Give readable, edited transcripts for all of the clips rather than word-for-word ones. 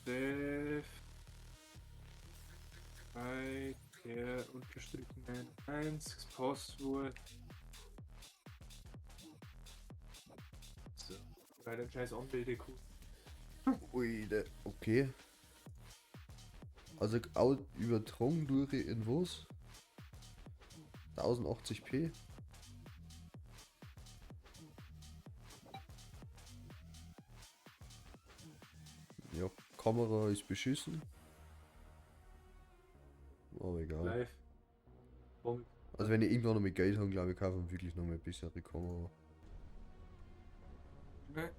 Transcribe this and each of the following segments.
Dev bei der unterstrichenen 1, das Passwort. So, bei dem scheiß Anmeldecode. Ui, okay. Also übertragen durch in was? 1080p? Ja, Kamera ist beschissen. Aber egal. Live. Warum? Also wenn ich irgendwann noch mal Geld habe, glaube ich, kaufe ich wirklich noch mal eine bessere Kamera. Ne.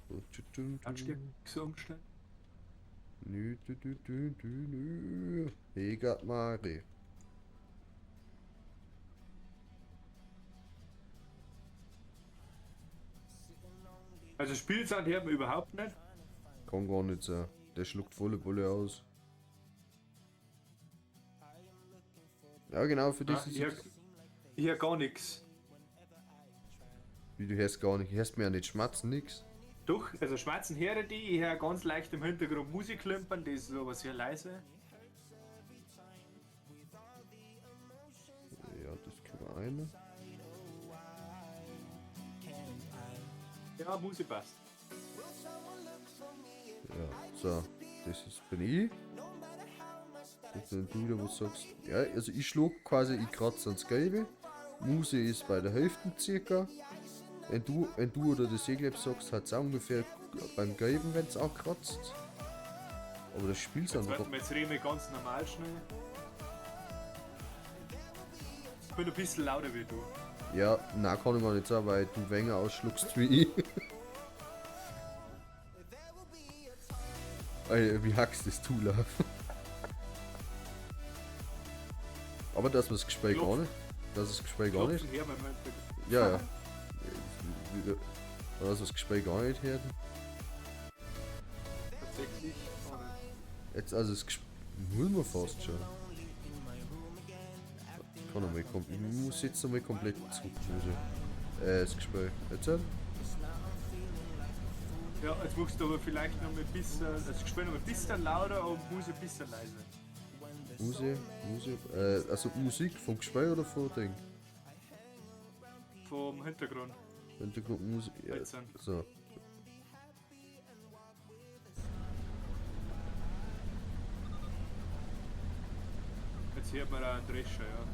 So, tü, tü, tü. Lautstärke so umstellen. Nü, dü, dü, dü, dü, nü. Egat Mari. Also Spielsound hört man überhaupt nicht. Kann gar nicht sein. Der schluckt volle Bulle aus. Ja genau, für dich Ah, ist ich hör, es. ich hör gar nichts. Wie, du hörst gar nicht. Hörst mir ja nicht schmatzen, nix. Doch, also schwarzen höre die, ich höre ganz leicht im Hintergrund Musik klimpern, die ist aber sehr leise. Ja, das können wir ein. Ja, Musik passt. Ja, so. Das ist, bin ich. Das sind du wieder, was sagst. Ja, also ich schlug quasi, ich kratze ans Gelbe. Muse ist bei der Hälfte circa. Wenn du oder das Seglab sagst, hat es auch ungefähr beim Gelben, wenn es auch kratzt. Aber das Spiel Jetzt einfach. warten wir, jetzt reden wir ganz normal schnell. Ich bin ein bisschen lauter wie du. Ja, nein, kann ich gar nicht sagen, weil du weniger ausschluckst wie ich. Alter, wie hackst das Tool auf? Aber dass wir das Gespräch gar nicht. Das ist das Gespräch gar nicht. Klopfen her beim Hintergrund. Ja, ja. Aber dass wir das Gespräch gar nicht hören. Tatsächlich gar nicht. Jetzt also das Gespräch. Muss man fast schon. Ich kann noch mal ich muss jetzt nochmal komplett zurück. Also, das Gespräch. Jetzt? Ja, jetzt machst du aber vielleicht noch mal ein bisschen, das Gespräch noch ein bisschen lauter und Musik ein bisschen leiser. Musik, Musik, also Musik vom Gespräch oder vom Ding? Vom Hintergrund. Hintergrundmusik, ja. Jetzt. So. Jetzt hört man auch einen Drescher, ja.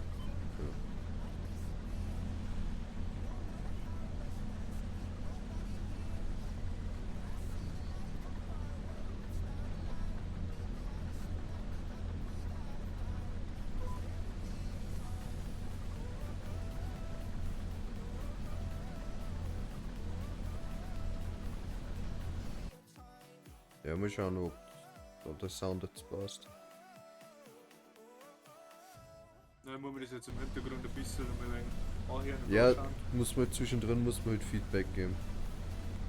Ja, mal schauen, ob der Sound jetzt passt. Dann muss man das jetzt im Hintergrund ein bisschen ein wenig anhören und Ja, anschauen. muss man zwischendrin muss man halt Feedback geben.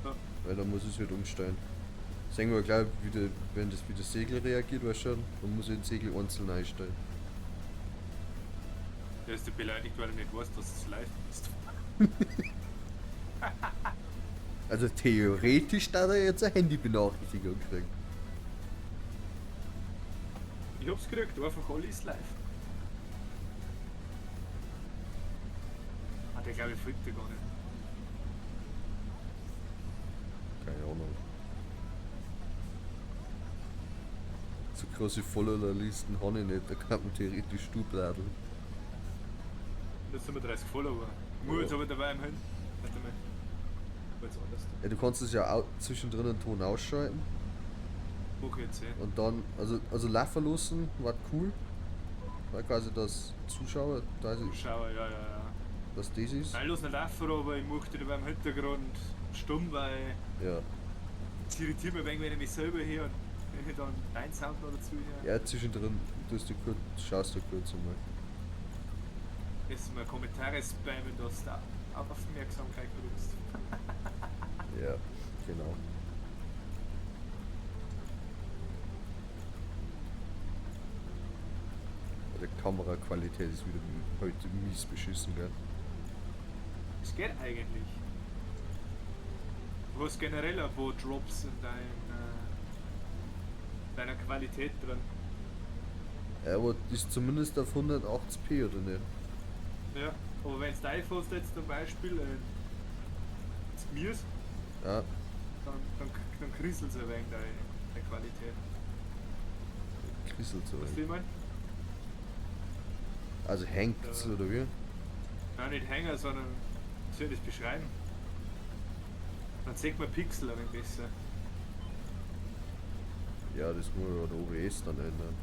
Ja. Weil dann muss ich es halt umstellen. Sehen wir gleich, wie der, wenn das wie der Segel reagiert, weißt du schon, dann muss ich den Segel einzeln einstellen. Der ist beleidigt, weil er nicht weiß, dass es live ist. Also theoretisch da er jetzt eine Handybenachrichtigung kriegen. Ich hab's gekriegt, einfach alle ist live. Ah, der glaube ich folgt dir gar nicht. Keine Ahnung. So große Follower-Listen habe ich nicht, da kann man theoretisch Stubladeln. 137 Follower. Muss Ja. jetzt aber dabei im Hin. Warte mal. Jetzt anders. Ja, du kannst es ja auch zwischendrin einen Ton ausschalten Mach ich jetzt eh. und dann, also laufen lassen, war cool. Weil quasi das Zuschauer, da ist, Zuschauer, ja, ja, ja. dass das ist. Nein, lass nicht laufen, aber ich mache die dabei im Hintergrund stumm, weil Ja. es irritiert mich ein wenig, wenn ich mich selber höre und wenn ich dann deinen Sound noch dazu höre. Ja, zwischendrin tust du kurz, schaust du kurz einmal. Jetzt mal Kommentare spammen, dass du Aufmerksamkeit kriegst. Ja, genau. Die Kameraqualität ist wieder heute mies beschissen, gell? Es geht eigentlich. Du hast generell ein paar Drops in deiner Qualität drin. Ja, aber das ist zumindest auf 180p, oder nicht? Ja, aber wenn du iPhone jetzt zum Beispiel ins Gemüse, Ja, dann krisselt es ein wenig deine Qualität. krisselt so. Weißt du, wie ich mein? Also hängt's, Ja. oder wie? Nein, nicht hängen, sondern wie soll ich das beschreiben? Dann sieht man Pixel ein wenig besser. Ja, das muss ja der OBS dann ändern.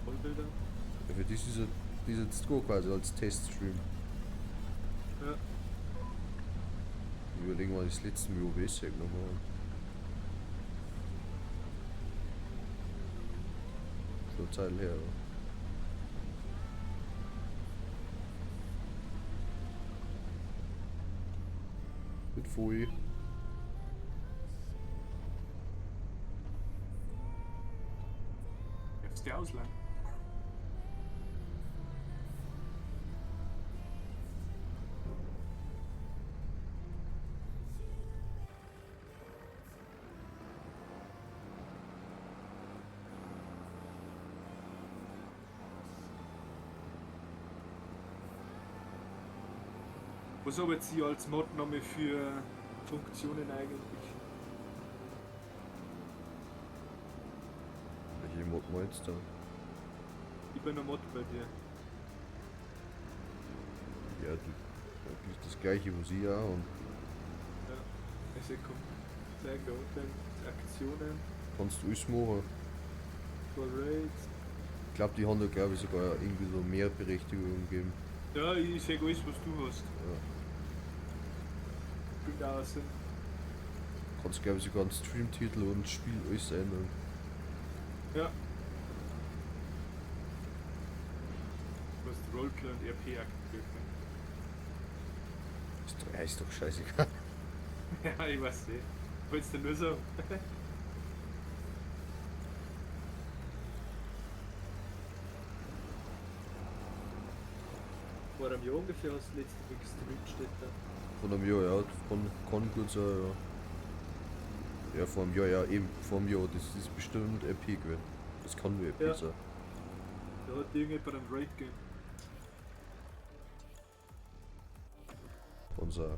Vollbilder. Ja, für das ist ja, das ist jetzt gut quasi als Teststream. Ja. Ich überlege mal, das letzte Mal OBS hergenommen habe. Schon eine Zeit her, ja. Mit Folie. Darfst du ausleihen? Was habe jetzt ich als Mod nochmal für Funktionen eigentlich? Welche Mod meinst du? Ich bin ein Mod bei dir. Ja, du, eigentlich das gleiche, was ich auch und Ja. Also ich komm, zeigen da unten Aktionen, kannst du alles machen. for Raids. Ich glaube, die haben da glaube ich sogar irgendwie so mehr Berechtigungen gegeben. Ja, ich sehe alles, was du hast. Ja. Spielt auch Sinn. Kannst glaube ich sogar einen Streamtitel und Spiel alles ändern. Ja. Du hast Roleplay und RP aktiviert. Ne? Ist doch scheißegal. Ja, ich weiß nicht. Wolltest du nur sagen? Vor einem Jahr ungefähr hast du das letzte Mal gestreamt, steht da. Vor einem Jahr, ja, kann gut sein, ja. Ja, vor einem Jahr, ja, eben, vor einem Jahr, das ist bestimmt RP gewesen. Das kann nur RP Ja. sein. Da hat irgendjemand einen Raid gegeben. Kann sein.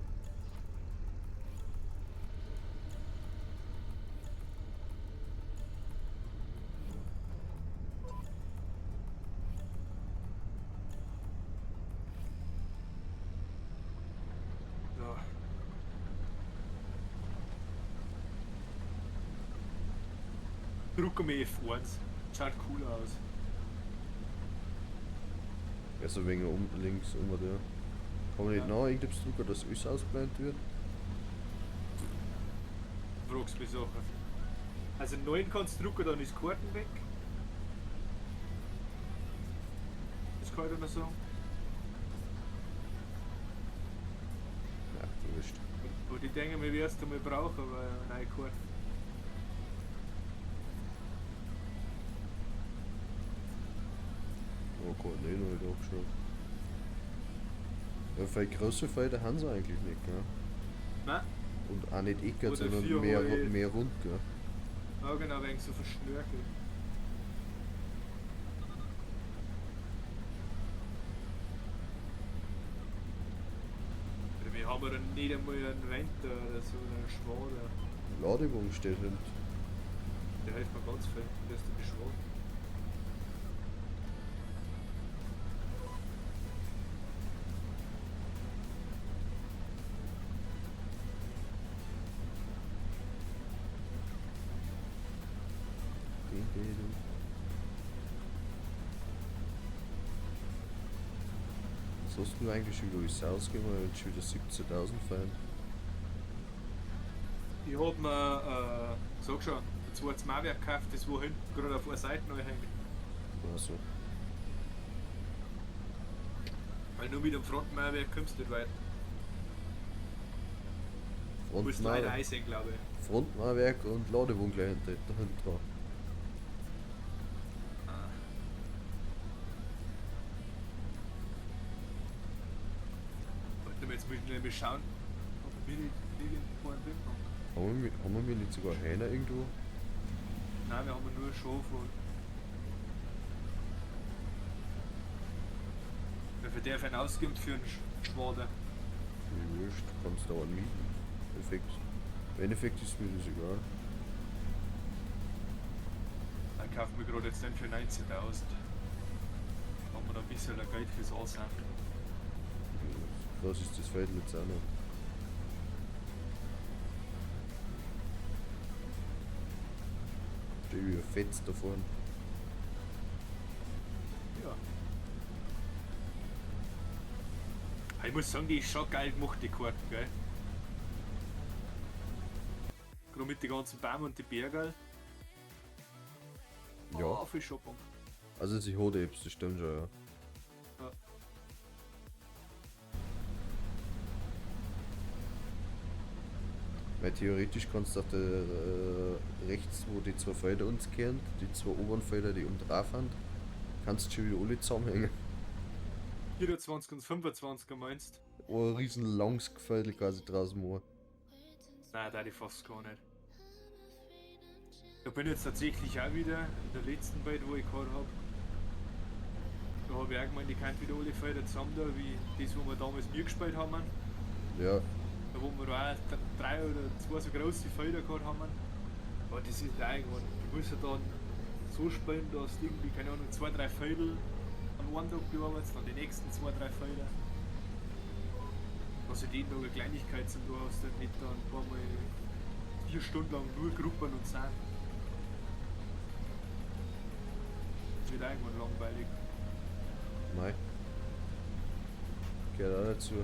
So. Druck mir F1. Schaut cool aus. Also wegen um, links immer der. Kann man nicht Ja. nach irgendetwas drücken, dass alles ausgeblendet wird? Fragst mich Sachen. Also 9 kannst du drucken, dann ist Karten weg. Das kann ich dir noch sagen. Ja, wurscht. Aber die denke mir, wirst du mal brauchen, aber neue Karten. Oh Gott, nee, noch nicht angeschaut. Ja, vielleicht große Felder haben sie eigentlich nicht, gell? Nein? Und auch nicht eckert, Oder sondern vier halt. mehr rund, gell? Ja genau, wegen so verschnörkelt. Wir haben ja dann nicht einmal einen Venter oder so, oder einen Schwader. Ladewagen steht hinten. Der hilft mir ganz viel, der ist der Beschwader. Was hast du eigentlich schon wieder alles ausgegeben, weil jetzt schon wieder 17.000 feiern? Ich hab mir, sag schon, ein zweites Mauerwerk gekauft, das wo hinten gerade auf einer Seite neu hängt. Also, Weil nur mit dem Frontmauerwerk kommst du nicht weit. Du musst leider einsehen, glaube ich. Frontmauerwerk und Ladewagen gleich hinten dran. Ah. Jetzt muss ich nämlich schauen, ob wir nicht irgendwo einen drin haben. Haben wir nicht sogar Hähner irgendwo? Nein, wir haben nur Schafe. Wie viel darf ich ausgeben für einen Schwader? Mir wurscht, du kannst dauernd mieten. Perfekt. Im Endeffekt ist mir das egal. Dann kaufen wir gerade jetzt den für 19.000. Haben wir noch ein bisschen Geld fürs Ansehen. Was ist das Feld jetzt auch noch? Steht wie ein Fetz da vorne. Ja. Ich muss sagen, die ist schon geil gemacht, die Karten, gell? Gerade mit den ganzen Bäumen und die Berge. Ja. Oh, viel Shopping. Also sie hat Apps, das stimmt schon, ja. Ja. Weil theoretisch kannst du auf der rechts, wo die zwei Felder uns kehren, die zwei oberen Felder, die um drauf sind, kannst du schon wieder alle zusammenhängen. 24 und 25 meinst? Ein riesen langes Gefälle quasi draußen machen. Nein, da ich fast gar nicht. Da bin ich jetzt tatsächlich auch wieder in der letzten Welt, wo ich gehabt hab. Da hab ich auch gemeint, ich könnte wieder alle Felder zusammen da, wie das, wo wir damals mir gespielt haben. Ja. Da wo wir auch 3 oder 2 so große Felder gehabt haben. Aber das ist ja irgendwann. Du musst ja dann so spielen, dass du irgendwie, keine Ahnung, 2, 3 Felder an einem Tag bearbeitest, dann die nächsten 2, 3 Felder. Was halt jeden Tag eine Kleinigkeit sind, du hast dann nicht dann ein paar Mal 4 Stunden lang nur Gruppen und Sand. Das wird irgendwann langweilig. Nein. Gehört auch dazu.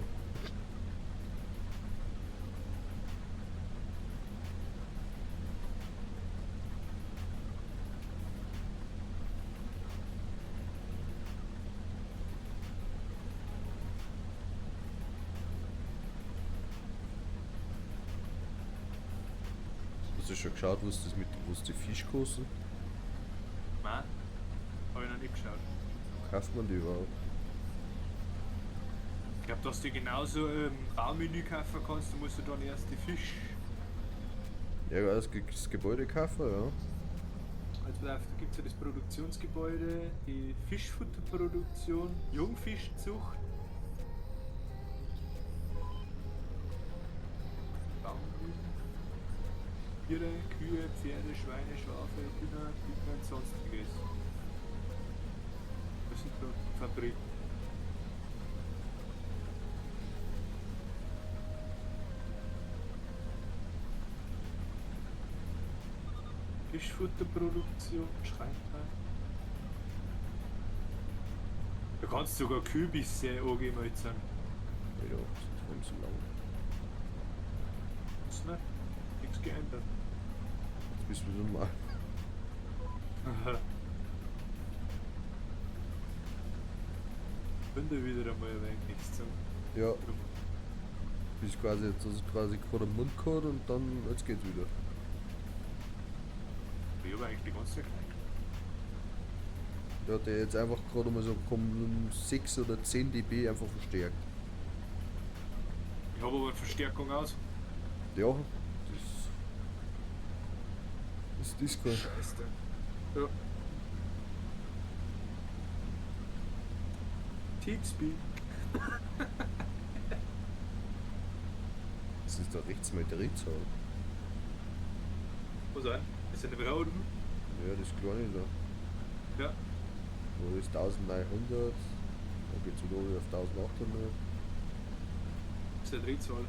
Hast du schon geschaut, was das mit, was die Fisch kosten? Nein, hab ich noch nicht geschaut. Kauft man die überhaupt? Ich glaub, dass du genauso Baumenü kaufen kannst, du musst du dann erst die Fisch. Ja, das Gebäude kaufen, ja. Also da gibt's ja das Produktionsgebäude, die Fischfutterproduktion, Jungfischzucht. Baumenü. Tiere, Kühe, Pferde, Schweine, Schafe, Hühner, Hühner und sonstiges. Das sind da Fabriken. Fischfutterproduktion, Schreinteil. Da kannst du sogar Kürbisse angeben jetzt. Ja, das ist voll so lang. Ist nicht? Nichts geändert. Jetzt bist du wieder mal. Bin da wieder einmal ein wenig nichts zu. Ja. Bist quasi jetzt also quasi gerade im Mund gehabt und dann jetzt geht's wieder. Ich hab eigentlich die ganze Zeit gleich. Der hat ja jetzt einfach gerade mal so um 6 oder 10 dB einfach verstärkt. Ich hab aber eine Verstärkung aus. Ja, das ist Discord. Scheiße. Ja. Teamspeak. Das ist da rechts mal der Drehzahl. Was auch? Ist der nicht oben? Ja, das kleine da. Ja. Wo ist 1900? Da geht's wieder auf 1800. Das ist der Drehzahl.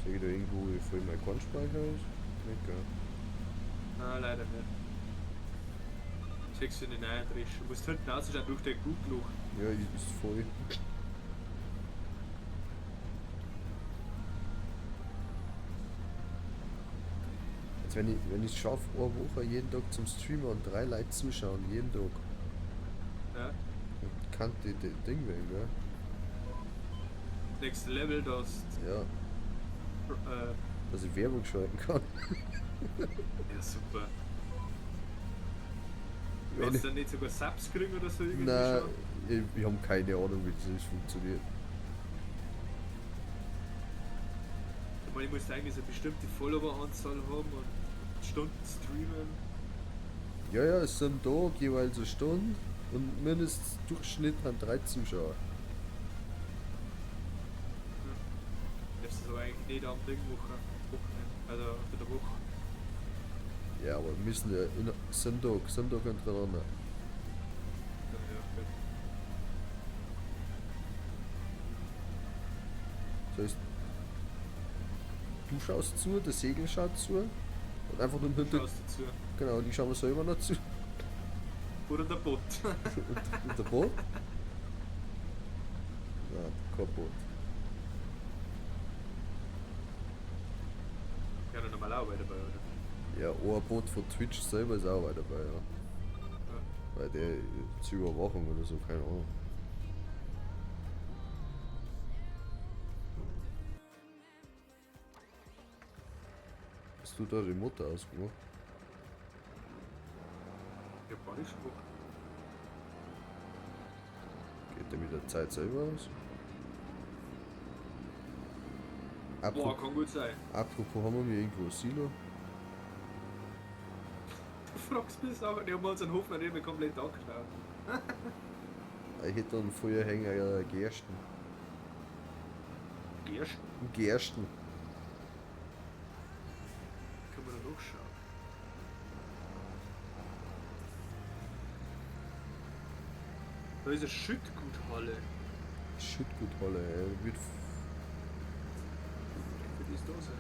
Sag ich da irgendwo, wie voll mein Kornspeicher ist? Nicht, gell? Nein, leider nicht. Sechs in den neuen Dreh. Du musst hinten rausschauen durch dein Guckloch. Ja, ist voll. Jetzt wenn ich es schaffe, eine Woche jeden Tag zum Streamen und 3 Leute zuschauen, jeden Tag. Ja. Dann kann die Ding werden, gell? Nächste Level, dass Ja. Dass ich Werbung schalten kann. Ja, super. Wenn Kannst ich du dann nicht sogar Subs kriegen oder so irgendwie Nein, schon? ich hab keine Ahnung, wie das funktioniert. Weil ich muss eigentlich so eine bestimmte Follower-Anzahl haben und Stunden streamen. Ja, ja, es sind da jeweils eine Stunde und mindestens Durchschnitt haben 3 Zuschauer. Darfst du das aber eigentlich nicht am Ding machen. Wochenende, also unter der Woche. Ja, aber wir müssen ja in Sonntag hintereinander. Ja, ja, gut. Das heißt, du schaust zu, der Segel schaut zu und einfach nur im Hintergrund. Schaust du zu. Genau, die schauen wir selber noch zu. Oder der Bot. Und der Boot? Nein, kein Boot. Ja, der normal auch dabei, oder? Ja, ein Boot von Twitch selber ist auch dabei, ja. Ja. Weil der zur Überwachung oder so, keine Ahnung. Hast du da die Mutter ausgemacht? Ich hab gar nichts gemacht. Geht der mit der Zeit selber aus? Boah, Apropos, kann gut sein. apropos haben wir mir irgendwo ein Silo? Du fragst mich aber, die haben uns einen Hof noch nicht mehr komplett angeschaut. Ich hätte da einen Feuerhänger Gersten. Gersten? Gersten. Können wir da nachschauen? Da ist eine Schüttguthalle. Schüttguthalle, ey. Wird Für die ist da sein.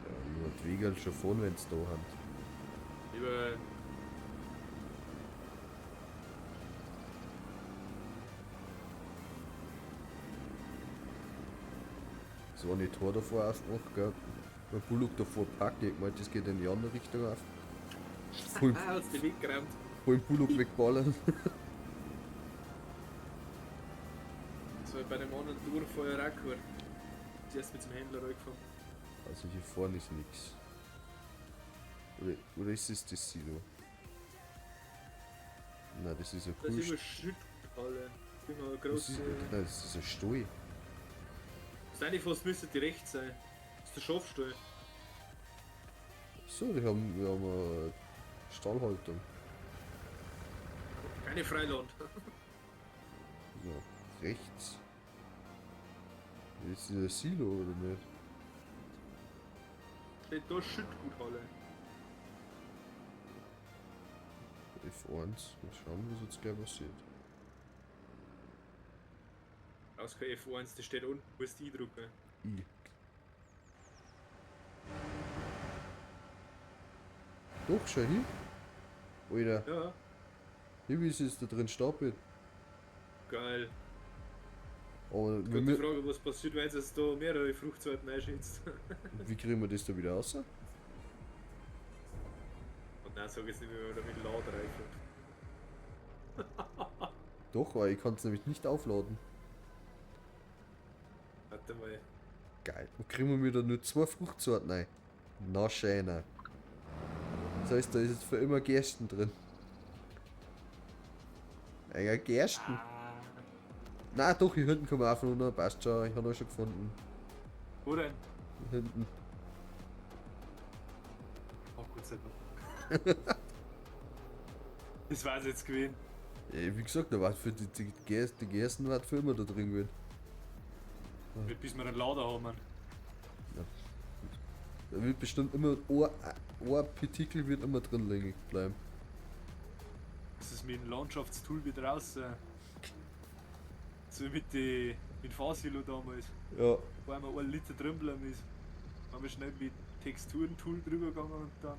Ja, nur die Wege halt schon fahren, wenn's da haben. Lieber. Das war nicht Tor davor aufgemacht, gell? Mein Bullock davor packt, ich meinte, das geht in die andere Richtung auf. Voll, Ah, hat's den Weg gerammt. voll Bullock wegballern. Das war bei dem anderen Tourfeuer auch gehört. Zuerst mit dem Händler reingefahren. Also hier vorne ist nix. Oder ist es das Silo? Nein, das ist ein Das ist immer Kuhst. Schüttguthalle. Immer eine Das große. ist, nein, das ist ein Stall. Das eigentlich fast müsste die rechts sein. Das ist der Schafstall. So, die haben, wir haben eine Stallhaltung. Keine Freiland. Ja, rechts. Ist das ein Silo oder nicht? Steht da Schüttguthalle. F1. Mal schauen, was jetzt gleich passiert. Aus kein F1, das steht unten, musst du eindrucken. I. Doch, schau hier. Alter, Ja, hier wie ist es da drin stapelt. geil. Aber Gute wir, Frage, was passiert, wenn es da mehrere Fruchtsorten einschätzt. wie kriegen wir das da wieder raus? Und nein, sag jetzt nicht mehr, damit Ladreifen. Doch, weil ich kann es nämlich nicht aufladen. Warte mal. Geil. Und kriegen wir wieder nur 2 Fruchtsorten rein. Na schöner. Das heißt, da ist jetzt für immer Gersten drin. Eiger Gersten. Ah. Na doch, hier hinten kommen wir auch runter. Passt schon, ich habe ihn schon gefunden. Wo denn? Hier hinten. Oh Gott sei Dank. Das war's jetzt gewesen. Ja, wie gesagt, da war für die Gersten war für immer da drin gewesen. Ja. Bis wir einen Lader haben. Mann. Ja. Da wird bestimmt immer ein Partikel wird immer drin liegen bleiben. Das ist mit dem Landschaftstool wieder raus. So wie mit dem Fahrsilo damals. Ja. Wo einmal 1 Liter drin bleiben ist. Haben wir schnell mit Texturen-Tool drüber gegangen und dann.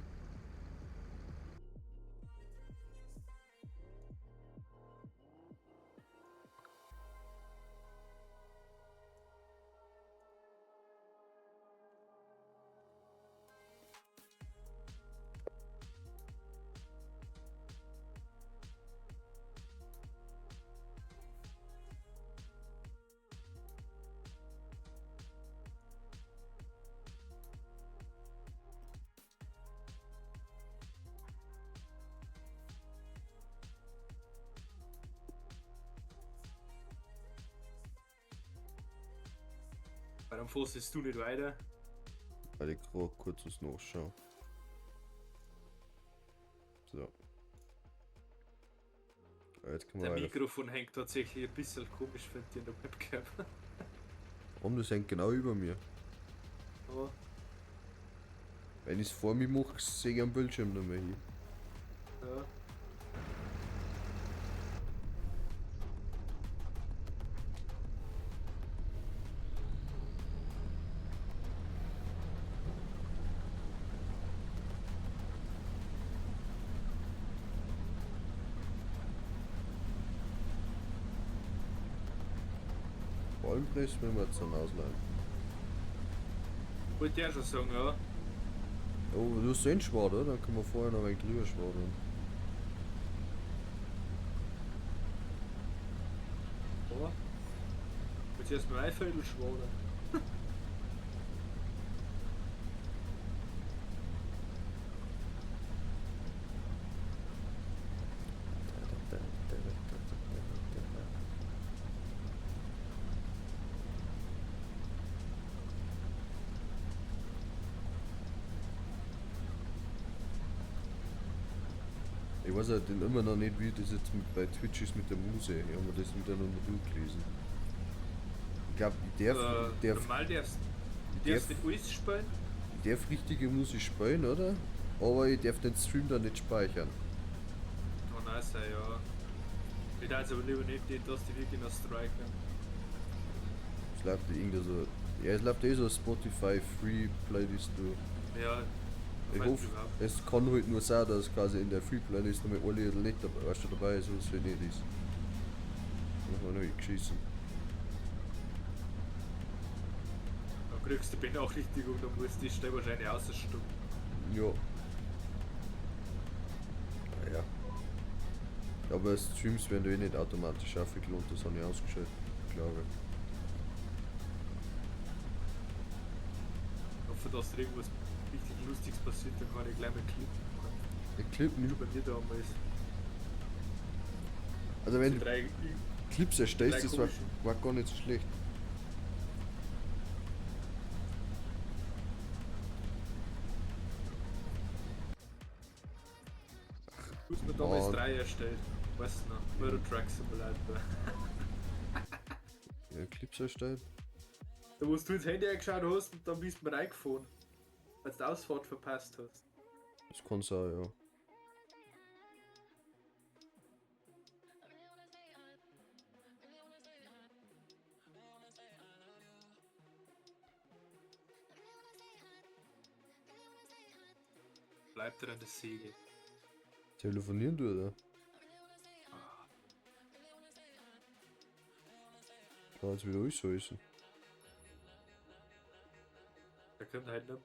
Weil dann forstest du nicht weiter. Weil ich gerade kurz was nachschaue. So. Ja, jetzt können wir Dein weiter. Mikrofon hängt tatsächlich ein bisschen komisch, finde ich, in der Webcam. Warum, das hängt genau über mir. Aber Wenn ich es vor mir mache, sehe ich am Bildschirm nicht mehr hier. ja. Ballenpress müssen wir jetzt dann ausleihen. Wollte ich auch schon sagen, ja. Oh, du hast den Schwad, oder? Dann können wir vorher noch ein wenig drüber schwadern. Aber. Willst du erst mal ein Viertel schwadern? Ich weiß halt immer noch nicht, wie das jetzt mit, bei Twitch ist mit der Muse. Ich habe mir das wieder noch nicht durchgelesen. Ich glaube, ich darf, darf, normal darfst ich darfst darf, nicht alles spielen. ich darf richtige Musik spielen, oder? Aber ich darf den Stream dann nicht speichern. Oh nice, ja. Ich darf aber lieber nicht, dass die wirklich noch striken. Es läuft ja irgendwie so. Ja, es läuft eh so Spotify Free Playlist durch. Ja. Ich hoffe, es kann halt nur sein, dass quasi in der Free Playlist noch alle nicht dabei, weißt du, dabei ist, was halt nicht ist. Da haben wir noch geschissen. Dann kriegst du Benachrichtigung, dann musst du die schnell wahrscheinlich ausstunden. Ja. Naja. Aber Streams werden eh nicht automatisch aufgelohnt, das habe ich ausgeschaltet, glaube ich. Ich hoffe, dass da irgendwas richtig Lustiges passiert, dann kann ich gleich mal klippen. Die Clippen, Wie du bei mir damals. also wenn du drei, Clips erstellst, das war gar nicht so schlecht. Du hast mir damals Mann. drei erstellt. Weißt du noch? Euro Truck Simulator. Ja, Clips erstellen. Da wo du ins Handy eingeschaut hast und dann bist du mir reingefahren. Weil du die Ausfahrt verpasst hast. Das kann sein, ja. Bleibt er an der Säge. Telefonieren du, oder? Kann jetzt wieder alles heißen. Da kommt halt nicht.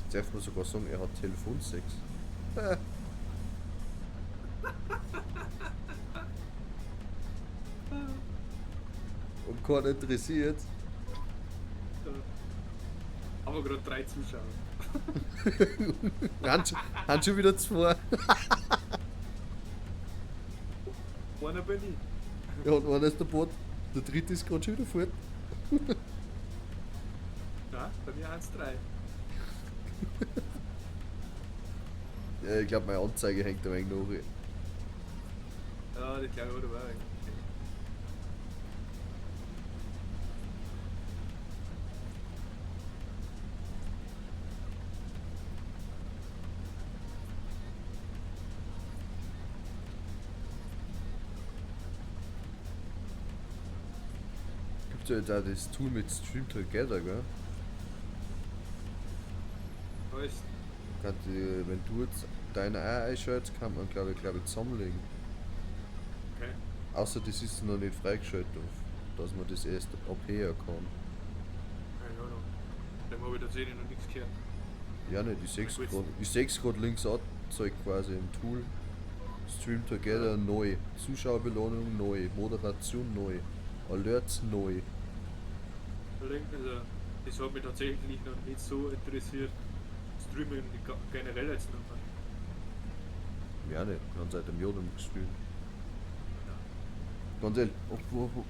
Jetzt darf man sogar sagen, er hat Telefonsex. Und keiner interessiert. Aber gerade drei Zuschauer. Haben schon wieder zwei. Einer bin ich. Ja, und einer ist der Bot. Der dritte ist gerade schon wieder fort. Nein, bei mir sind es drei. Ja, ich glaube, meine Anzeige hängt ein wenig nach. Ja, die glaube ich oder war. Gibt ja jetzt auch das Tool mit Stream Together, gell? Was? Kann die, wenn du jetzt deine auch einschaltest, kann man glaube ich zusammenlegen. Okay. Außer das ist noch nicht freigeschaltet, dass man das erst abheben kann. Keine Ahnung. Dem habe ich tatsächlich noch nichts gehört. Ja nicht, ich seh's grad, ich seh's grad links angezeigt quasi im Tool. Stream Together neu, Zuschauerbelohnung neu, Moderation neu, Alerts neu. Also, das hat mich tatsächlich noch nicht so interessiert. Streaming generell jetzt noch mal. Ja nicht, wir haben seit einem Jahr nicht mehr gestreamt. Ja. Ganz ehrlich,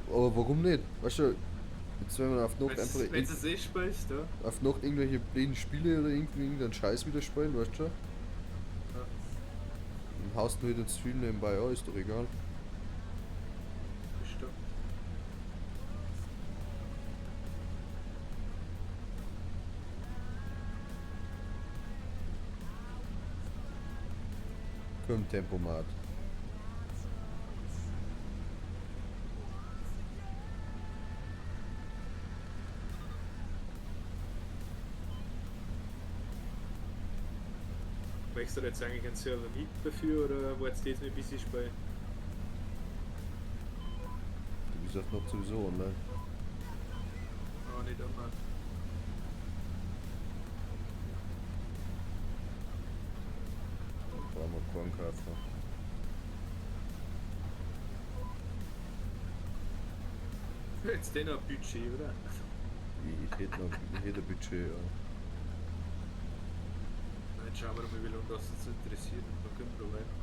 aber warum nicht? Weißt du, jetzt wenn man auf Nacht einfach Wenn du es eh spielst, ja. auf Nacht irgendwelche blöden Spiele oder irgendwie irgendeinen Scheiß wieder spielen, weißt du schon? Ja. Und haust nur den Stream nebenbei, ja, ist doch egal. Bestimmt. Komm, Tempomat. Möchtest du jetzt eigentlich einen Server mieten dafür oder wolltest du jetzt mit bisschen spielen? Du bist auf Nacht sowieso online. Ah, nicht immer. Dann brauchen wir keinen kaufen. Jetzt den noch ein Budget, oder? Ich hätte noch ich hätte ein Budget, ja. Jetzt schauen wir mal, wie lange das uns interessiert und dann können wir da weiter.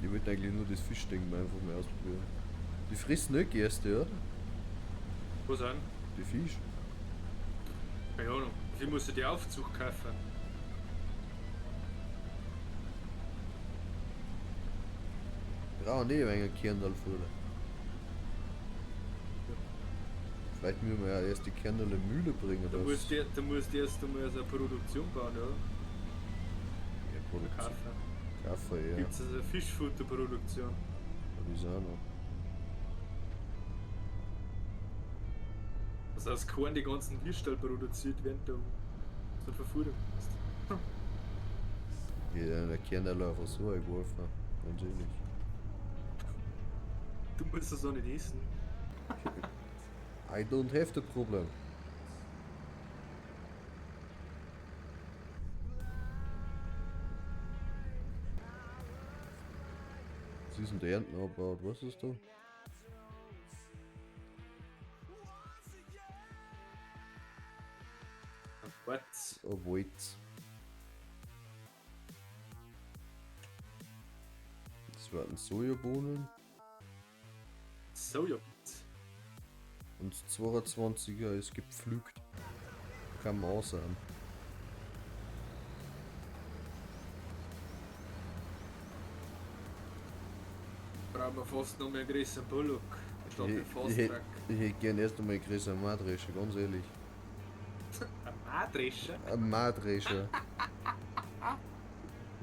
Ich wollte eigentlich nur das Fischding mal einfach mal ausprobieren. Die fressen nicht Gerste, oder? Was an? Die Fisch. Keine Ahnung. Wie musst du die Aufzug kaufen? Brauchen die ein wenig Kernalfutter. Vielleicht müssen wir ja erst die Kernal in die Mühle bringen. Da musst du erst einmal so eine Produktion bauen, ja? Ja, Produktion. Kaufen. Kaufen, ja. Gibt es also eine Fischfutterproduktion? Ja, das auch noch. Also aus Korn die ganzen Hirschstall produziert werden, da zur Verfuhrung hast. Ja, der Kernal einfach so eingeworfen. Ganz ehrlich. Du musst das auch nicht essen. I don't have the problem. Was ist denn der Ernten abgebaut? Was ist da? What? Oh, Wait. Das werden Sojabohnen. Soja. Und 22er ist gepflügt. Kann man auch sein. Brauchen wir fast noch mehr einen größeren Bullock. Statt den Fast Truck. Ich hätte gern erst einmal einen größeren Mähdrescher, ganz ehrlich. Ein Mähdrescher? Ein Mähdrescher.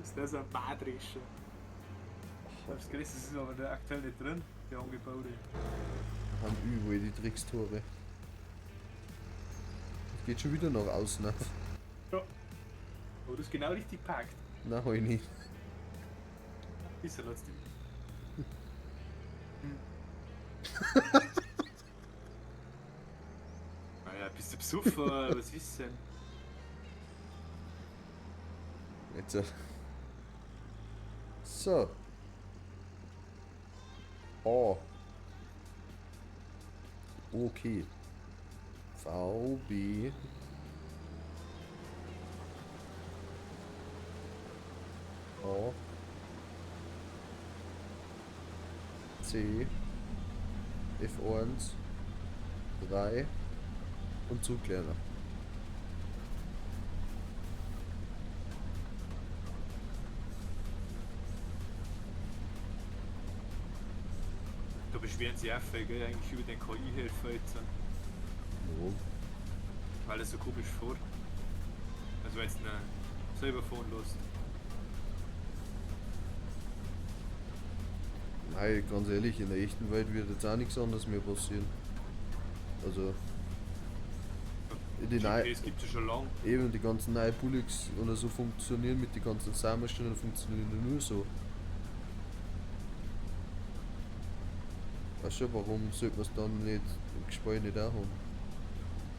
Ist das ein Mähdrescher? Das Größte ist aber der aktuell nicht drin, der angebaute. Haben überall die Dreckstore. Das geht schon wieder nach außen. Ja. Aber du hast genau richtig gepackt. Nein, hab ich nicht. Ist ja trotzdem. Naja, bist du besoffen oder was ist denn? Jetzt. So. A. Okay. V, B. A. C. F1. 3. Und zurücklernen. Da beschweren sich auch viele, gell, eigentlich über den KI-Helfer jetzt. Warum? Weil er so komisch fährt. Also wenn es ihn selber fahren lässt. Nein, ganz ehrlich, in der echten Welt wird jetzt auch nichts anderes mehr passieren. Also. Die GPS gibt's ja schon lange. Eben, die ganzen neuen Bullocks oder so funktionieren mit den ganzen Saumaschinen funktionieren ja nur so. Weißt du, warum sollte man es dann nicht im Gespräch nicht auch haben?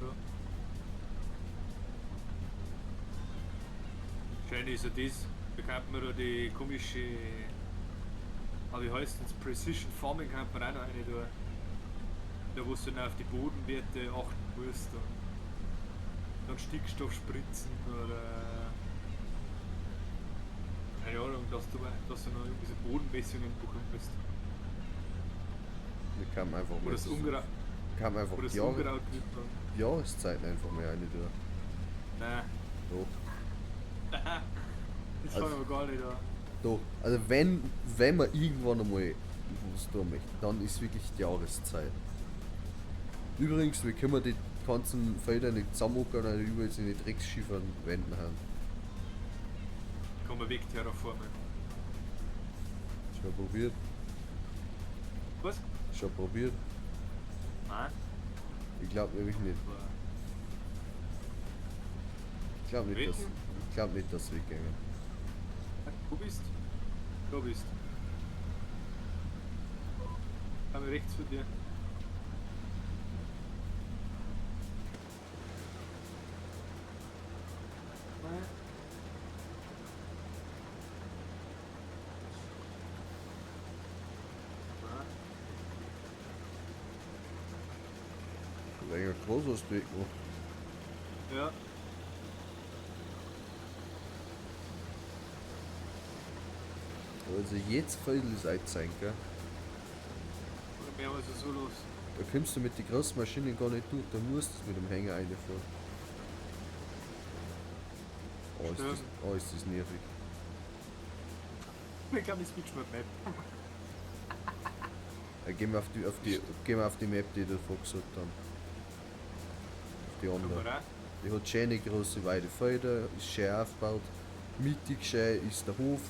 Ja. Schön ist ja das, da kann man da die komische, aber wie heißt das, Precision Farming kann man auch noch eine da. Da wo du dann auf die Bodenwerte achten musst und dann Stickstoff spritzen oder keine Ahnung, dass dass du noch irgendwie so Bodenmessungen machen musst. Wir kamen einfach Oder mehr das Unkraut, kam einfach oder das die Jahre, Unkraut wird dann. Jahreszeiten einfach mehr eine durch. Nein. Doch. Das Also- fangen wir gar nicht an. Doch. Also wenn man irgendwann einmal was tun möchte, dann ist wirklich die Jahreszeit. Übrigens, wir können die ganzen Felder nicht zusammenhocken und überall in die Drecksschiffern wenden haben. Kann man weg terraformen. Schon probiert. Was? Schon probiert. Nein. Ich glaube nämlich nicht. Ich glaube nicht, dass, ich glaub nicht, dass wir gehen. Wo bist? Da bist. Komm rechts von dir. Nein. Nein. Länger groß hast du gemacht. Ja. Also jetzt Viertel ist einzeigen, gell? Oder mehr als so los. Da kommst du mit den großen Maschinen gar nicht durch, da musst du mit dem Hänger reinfahren. Oh, ist das, oh, ist das nervig. Ich glaube, ich switch mal Map. Ja, gehen wir auf die, gehen wir auf die Map, die ich davor gesagt haben. Auf die andere. Die hat schöne große weite Felder, ist schön aufgebaut. Mittig schön ist der Hof.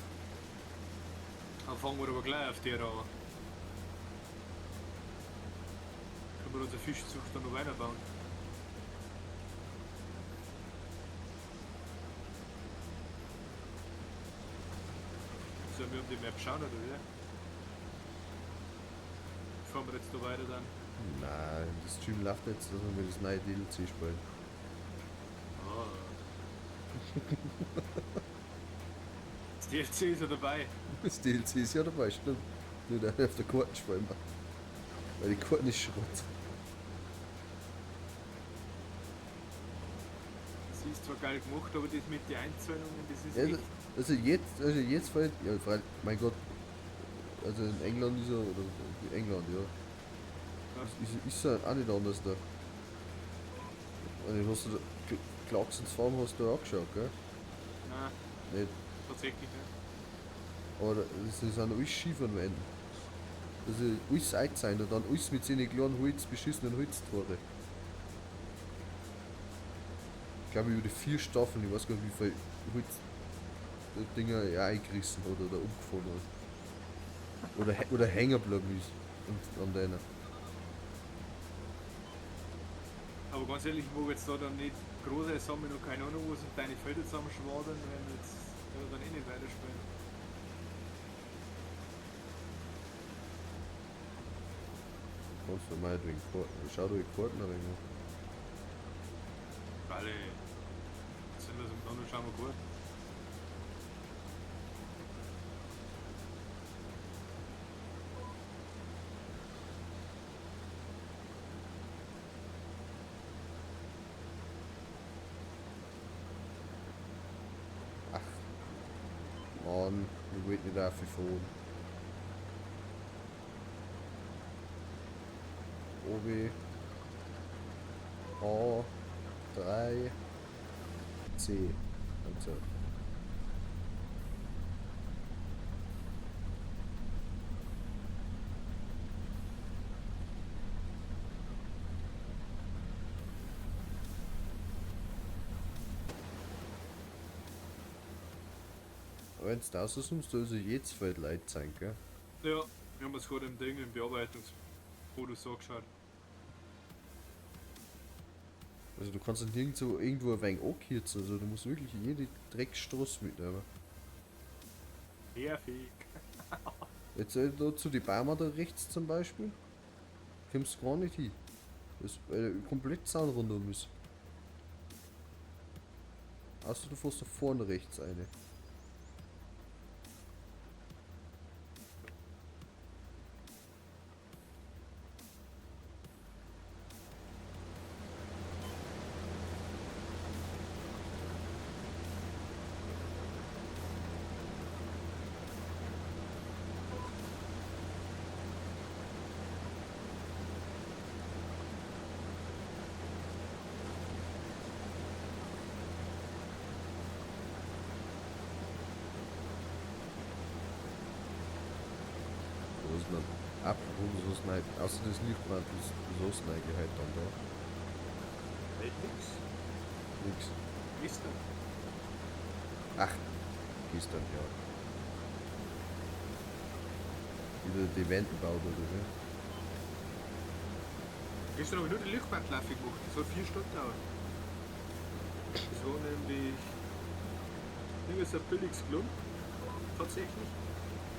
Dann fangen wir aber gleich auf der an. Können wir unsere Fischzucht dann noch weiterbauen. Sollen wir um die Map schauen oder wie? Fahren wir jetzt da weiter dann? Nein, das Stream läuft jetzt, dass wir das neue DLC spielen. Oh. Das DLC ist ja dabei. Das DLC ist ja dabei, stimmt. Nur der auf der Karten spielen wir. Weil die Karten ist Schrott. Das ist zwar geil gemacht, aber das mit den Einzahlungen, das ist Ja, echt... also jetzt fällt, ja, freilich, mein Gott, also in England ist er, oder in England, ja. Ja. Ist ja auch nicht anders da. Also hast du da, Clarksons Farm hast du auch angeschaut, gell? Nein. Nicht. Tatsächlich nicht. Aber das sind alles Skifahren. Also alles einzahlen und dann alles mit seinen kleinen Holz, beschissenen Holztore. Ich glaube über die 4 Staffeln, ich weiß gar nicht wie viel Holz-Dinger er eingerissen hat oder umgefahren hat. Oder hängen geblieben ist und an deiner. Aber ganz ehrlich, ich mag jetzt da dann nicht große sammeln und keine Ahnung was und deine Felder zusammenschwadern, wenn wir jetzt ja, dann eh nicht weiterspielen. Kannst du meinetwegen Karten. Schau dir die Karten ein wenig an. Alle. Sind wir so miteinander, schauen wir gut. Ach. Mann, ich wollte nicht auffahren. O, B, A, 3, C. Und so. Aber wenn's da so ist, soll sich jetzt fällt Leid sein, gell? Ja, wir haben uns gerade im Ding im Bearbeitungsmodus angeschaut. Also du kannst nicht irgendwo ein wenig ankürzen, also du musst wirklich jede Dreckstraße mitnehmen. Nervig. Jetzt da zu den Bäumen da rechts zum Beispiel, kommst du gar nicht hin. Das ist komplett Zaun rundum ist. Außer du fährst da vorne rechts eine. Na, apropos, was hast du denn außer das Lichtband, was hast du denn eigentlich heute dann da? Halt nix. Nix. Gestern. Ach, gestern, ja. Wieder die Wände gebaut, oder wie? Gestern habe ich nur die Lichtbandlaufe gemacht. Das hat 4 Stunden gedauert. Das war nämlich irgendwie so ein billiges Klump. Tatsächlich.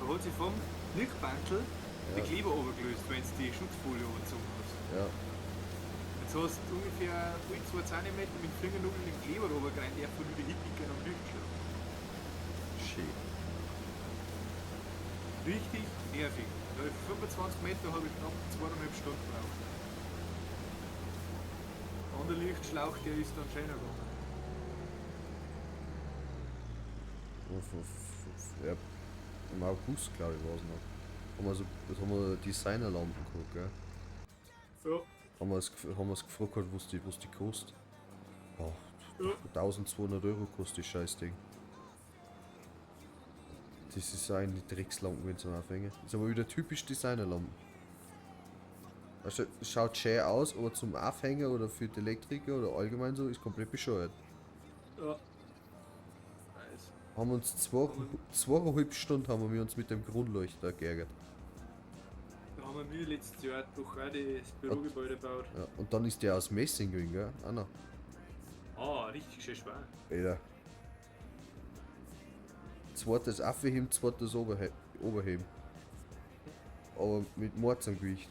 Da hat sich vom Lichtbandel Ja. die Kleber runtergelöst, wenn du die Schutzfolie überzogen hast. Ja. Jetzt hast du ungefähr alle 2 cm mit dem Fingernagel den Kleber runtergerannt, der von wieder hindicken am Lichtschlag. Schön. Richtig nervig. Da hab ich 25 Meter habe ich knapp 2,5 Stunden gebraucht. Der andere Lichtschlauch, der ist dann schöner gegangen. Ja, im August, glaube ich, war es noch. Haben wir so, das haben wir Designerlampen gehabt, gell? Ja. Haben wir uns gefragt, gehabt, was die kostet. Ja, Ja. 1200 Euro kostet das Scheißding. Das ist eigentlich die Dreckslampen, wenn zum Aufhängen. Ist aber wieder typisch Designerlampen. Also, schaut schön aus, aber zum Aufhängen oder für die Elektriker oder allgemein so, ist komplett bescheuert. Ja. Nice. Haben uns 2,5 Stunden haben wir uns mit dem Grundleuchter geärgert. Da haben wir letztes Jahr doch auch das Bürogebäude gebaut. Ja, und dann ist der aus Messing gewesen, gell? Auch noch. Ah, richtig schön schwer. Alter. Zweites Aufheben, zweites Oberheben. Aber mit Mords am Gewicht.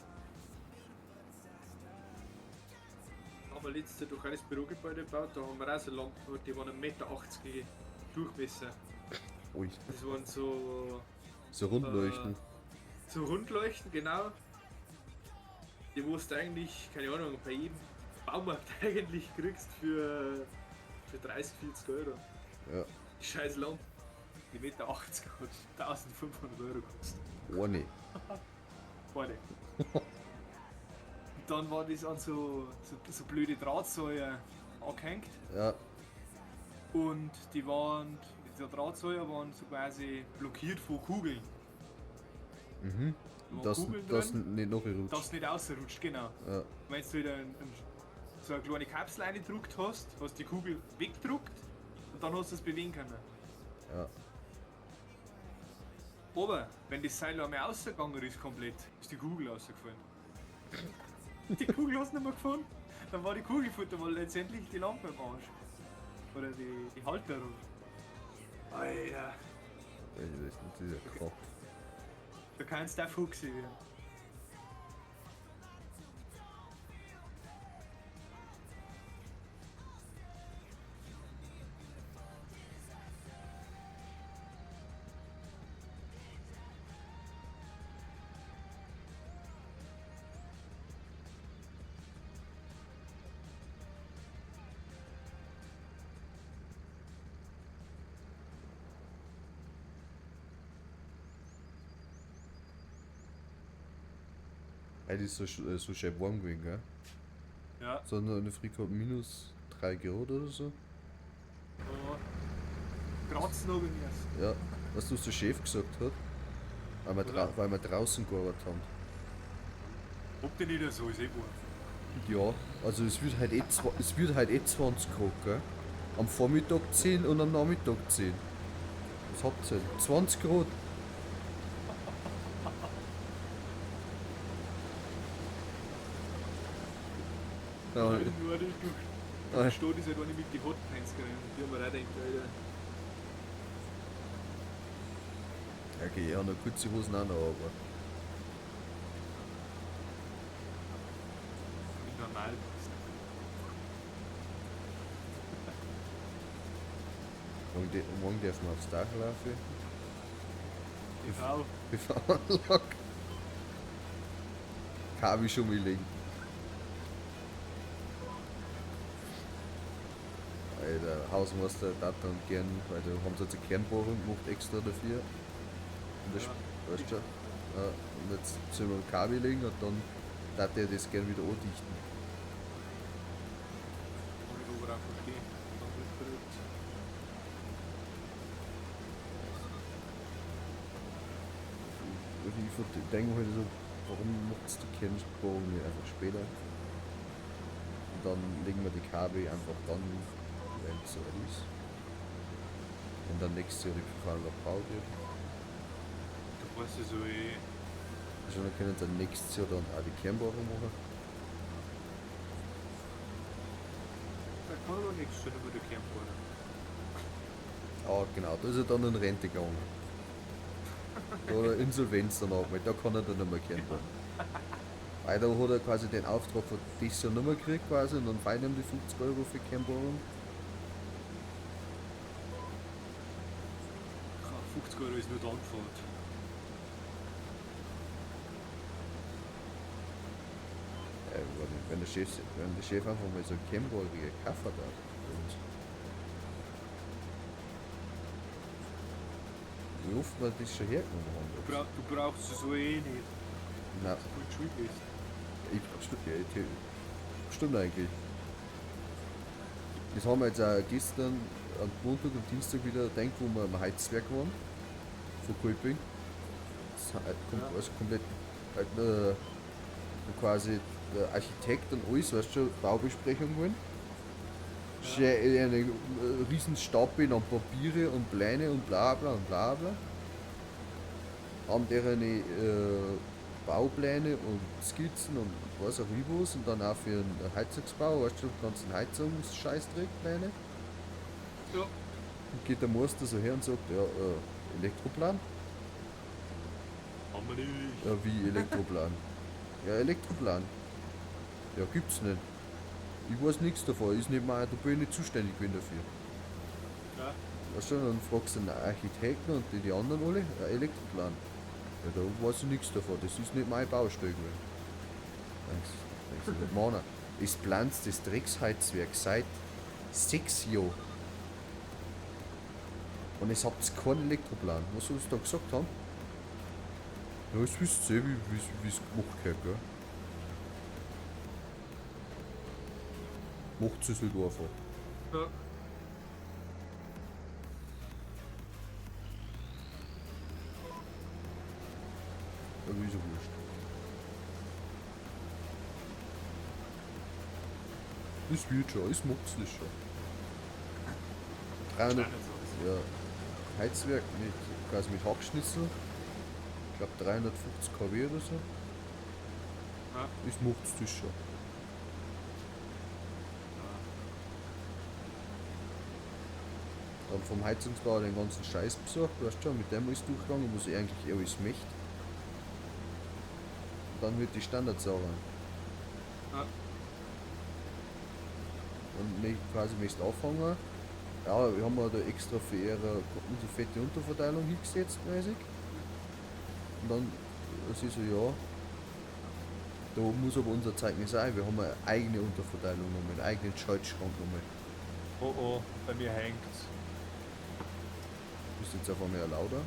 Haben wir letztes Jahr doch auch das Bürogebäude gebaut, da haben wir auch so Lampen gehabt, die waren 1,80 Meter Durchmesser. Ui. Das waren so. So Rundleuchten. So Rundleuchten, genau. Die wo du eigentlich, keine Ahnung, bei jedem Baumarkt eigentlich kriegst für 30, 40 Euro. Ja. Die scheiß Lampe. Die 1,80 Meter hat 1500 Euro gekostet. Eine. Eine. Und dann war das an so blöde Drahtsäuer angehängt. Ja. Und die Drahtsäuer waren so quasi blockiert von Kugeln. Mhm. Da waren Dass Kugeln das drin, nicht nachrutscht. dass nicht rausrutscht, genau. Ja. Wenn du wieder so eine kleine Kapsel reingedruckt hast, hast die Kugel weggedruckt und dann hast du es bewegen können. Ja. Aber wenn das Seil einmal rausgegangen ist komplett, ist die Kugel rausgefallen. Die Kugel hast du nicht mehr gefunden, dann war die Kugel futter, weil letztendlich die Lampe im Arsch. Oder die Halterung. Alter. Das ist ja Kraft. Da kannst du auch fuchsig werden. Heute ist so, so schön warm gewesen, gell? Ja. So in der Früh gehabt minus 3 Grad oder so. Ja. Kratzen habe ich mir. Ja. Weißt du, was der Chef gesagt hat? Weil wir, weil wir draußen gearbeitet haben. Ob denn nicht so, ist eh warm. Ja, also es wird halt eh, es wird halt eh 20 Grad, gell? Am Vormittag 10 und am Nachmittag 10. Was habt ihr denn? 20 Grad. Ja, Nur durch die Stadt ist halt eine mit die Hotpants gerannt. Die haben wir auch gedacht, Alter. Okay, ich habe noch kurze Hosen auch noch, aber. Wie normal bist. Morgen dürfen wir aufs Dach laufen. TV. PV-Anlage. Kabel schon mal legen. Alter, Hausmeister darf dann gern, weil da haben sie jetzt eine Kernbohrung gemacht extra dafür. Und das, Ja. weißt du, ja, und jetzt sollen wir ein Kabel legen und dann darf der das gern wieder andichten. Kann ich aber auch verstehen. Dann wird verrückt. Ich denke mir halt so, warum macht's die Kernbohrung nicht einfach später? Und dann legen wir die Kabel einfach dann, wenn es soweit ist. Wenn dann nächstes Jahr die PV gebaut wird. Du weißt ja so eh. Also dann können sie dann nächstes Jahr dann auch die Kernbohrung machen. Da kann aber nichts schon über die Kernbohrung. Ah, genau, da ist er dann in Rente gegangen. Da hat er Insolvenz dann angemeldet, da kann er dann nicht mehr Kernbohren. Weil da hat er quasi den Auftrag von dieses Jahr nicht mehr gekriegt quasi und dann feiern ihm die 50 Euro für Kernbohrung. 50 Euro ist nur die Anfahrt. Wenn der Chef einfach mal so eine Kernbohrung gekauft hat, bei uns. Wie oft wir das schon hergenommen haben. Du brauchst es so eh nicht. Nein. Dass du schuld bist. Ich stimmt, ja, ich, stimmt eigentlich. Das haben wir jetzt auch gestern am Montag und Dienstag wieder gedacht, wo wir am Heizwerk waren. Von Kolping. Das kommt Ja. alles komplett. Quasi der Architekt und alles, weißt du, Baubesprechung wollen. Ja. Schön eine riesen Stapel an Papiere und Pläne und bla bla und bla bla. Haben deren Baupläne und Skizzen und was auch immer was und dann auch für den Heizungsbau, weißt du, den ganzen Heizungsscheißdreckpläne. Ja. Und geht der Meister so her und sagt, ja, Elektroplan? Haben wir nicht. Ja, wie Elektroplan? Ja, Elektroplan. Ja, gibt's nicht. Ich weiß nichts davon, ist nicht mein, da bin ich nicht zuständig bin dafür. Ja. Weißt du, dann fragst du den Architekten und die anderen alle, ja, Elektroplan. Ja, da weiß ich nichts davon, das ist nicht meine Baustelle gewesen. Denkst du, Mann, es plant das Drecksheizwerk seit 6 Jahren. Und es habt keinen Elektroplan. Was soll ich da gesagt haben? Ja, es wisst ihr, wie's gemacht wird, gell? Macht es halt einfach. Ja. Ja, ist ja wurscht. Das wird schon, es macht's das schon. 300, ja, Heizwerk mit, quasi mit Hackschnitzel. Ich glaub 350 kW oder so. Ja. Das macht's das schon. Dann vom Heizungsbauer den ganzen Scheiß besorgt, weißt du schon, mit dem ist durchgegangen, was ich eigentlich alles möchte. Und dann wird die Standardsache. Ja. Und nicht quasi möchte anfangen. Ja, wir haben ja da extra für ihre unsere fette Unterverteilung hingesetzt, mäßig. Und dann sie so, ja, da muss aber unser Zeugnis sein, wir haben eine eigene Unterverteilung nochmal, einen eigenen Schaltschrank nochmal. Oh oh, bei mir hängt's. Bist jetzt auf einmal lauter?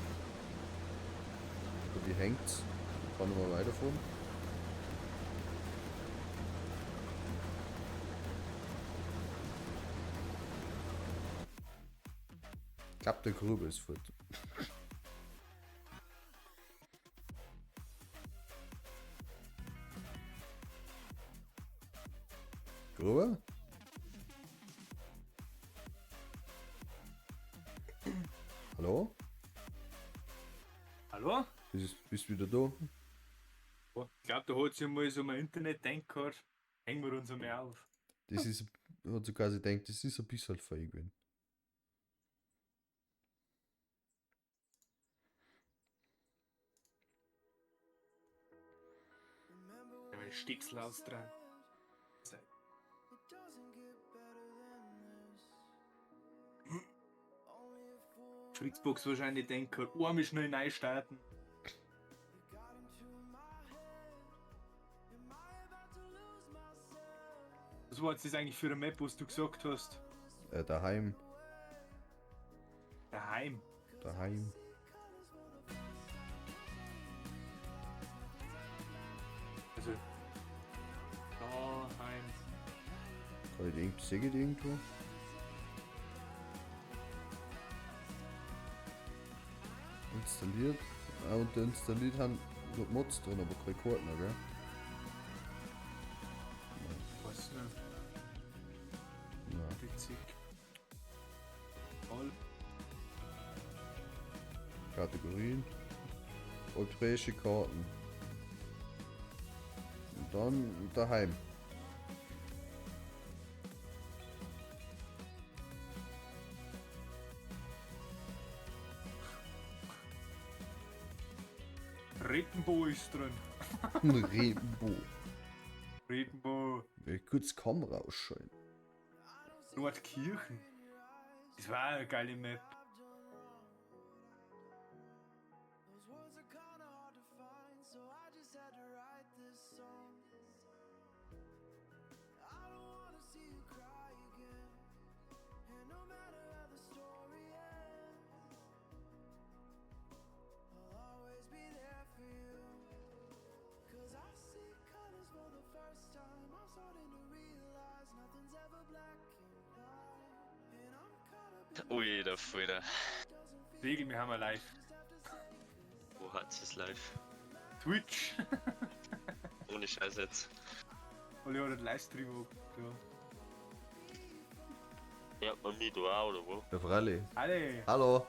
Bei dir hängt's. Ich kann nochmal weiterfahren. Ich glaub, der Gruber ist fort. Gruber? Hallo? Hallo? Bist du wieder da? Ich glaub, da hat sich mal so mein Internet gedacht, hängen wir uns einmal auf. Das ist, hat sich quasi gedacht, das ist ein bisschen feig gewesen. Ja, meine Stöpsel austragen. Fritzbox wahrscheinlich denkt, oh, mich schnell neu starten. Was war jetzt das eigentlich für eine Map, was du gesagt hast? Daheim. Daheim. Daheim. Also. Daheim. Kann ich die sehe ich die irgendwo? Installiert. Ah, und installiert haben Nur Mods drin, aber keine Karten, gell? Weiß nicht. Nein. Witzig. All. Kategorien. Europäische Karten. Und dann daheim. Retenbo ist drin. Rebenbo. Retenbo. Ich kurz Kamera ausschalten. Nordkirchen. Das war eine geile Map. Ui, der Freude. Segel, wir haben wir live. Wo hat es live? Twitch. Ohne Scheiß jetzt. Olli hat einen Livestream ja. Ja, man mich da auch, oder wo? Ja, freilich. Alle. Hallo.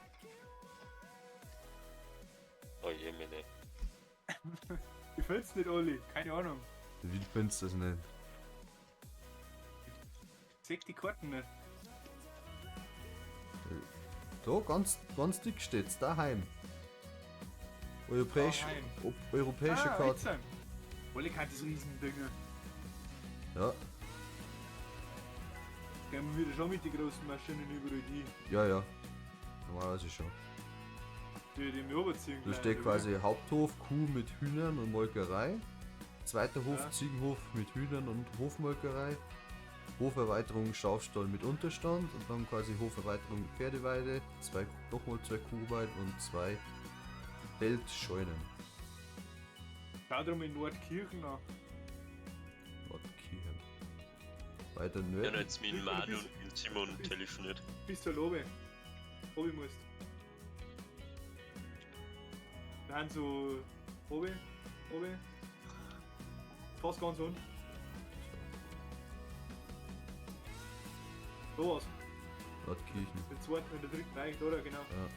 Oh je, mir nicht. Ich find's nicht, Olli. Keine Ahnung. Wie findest du das nicht? Ich seh die Karten nicht. Da, ganz, ganz dick steht's, daheim. Europäisch, Daheim. Europäische Ah, Karte. jetzt. Olli kann das Riesendinge. Ja, Gehen wir wieder schon mit den großen Maschinen überall hin. ja, ja. Normalerweise schon. Die, die mir überziehen Da gleich, steht oder? quasi Haupthof, Kuh mit Hühnern und Molkerei. Zweiter Hof, Ja. Ziegenhof mit Hühnern und Hofmolkerei. Hoferweiterung, Schafstall mit Unterstand und dann quasi Hoferweiterung mit Pferdeweide, zwei, nochmal zwei Kuhweiden und zwei Feldscheunen. Schau drum in Nordkirchen an. Nordkirchen. Weiter Ich habe nördlich. jetzt mit Manu und mit Simon telefoniert. Bis zur Lobe. Obi musst. Wir haben so. Obi, Obi. Fast ganz unten. So was. Nordkirchen. Den zweiten und der dritten eigentlich, oder? Genau. Ja.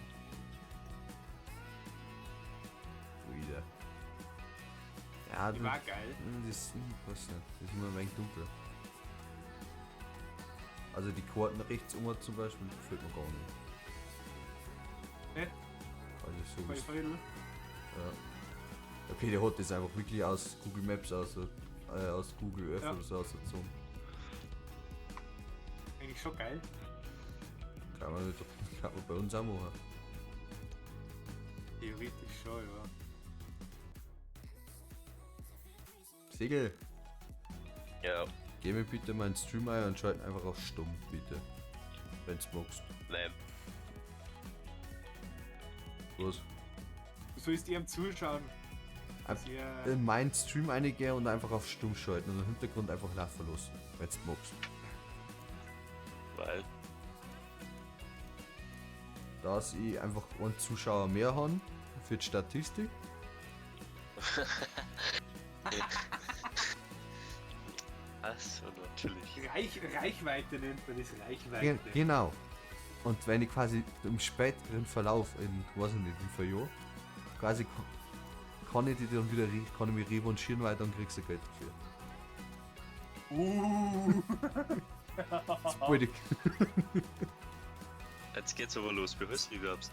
Wieder. Ja, Die du, war geil. das passt nicht. Das ist immer ein wenig dunkel. Also die Karten rechts um zum Beispiel gefällt mir gar nicht. Ne? Also so Bei ist, Viertel. ja. Okay, der hat das einfach wirklich aus Google Maps aus, aus Google Earth Ja. oder so ausgezogen. Eigentlich schon geil. Kann man, nicht, kann man bei uns auch machen. Theoretisch schon, ja. Segel, Ja, geh mir bitte meinen Stream ein und schalt einfach auf stumm, bitte. Wenn's magst. nein. Was? Du sollst ihm zuschauen. Ab- Sehr. In meinen Stream eingehen und einfach auf stumm schalten und im Hintergrund einfach laufen lassen, wenn's magst. Weil. Dass ich einfach einen Zuschauer mehr habe für die Statistik. Achso, natürlich. Reichweite nennt man das Reichweite. Genau. Und wenn ich quasi im späteren Verlauf, in, weiß ich nicht, wie viel Jahr, quasi kann ich die dann wieder, kann ich mich revanchieren, weil dann kriegst du Geld dafür. Das wollte ich- Jetzt geht's aber los. Wie heißt du überhaupt?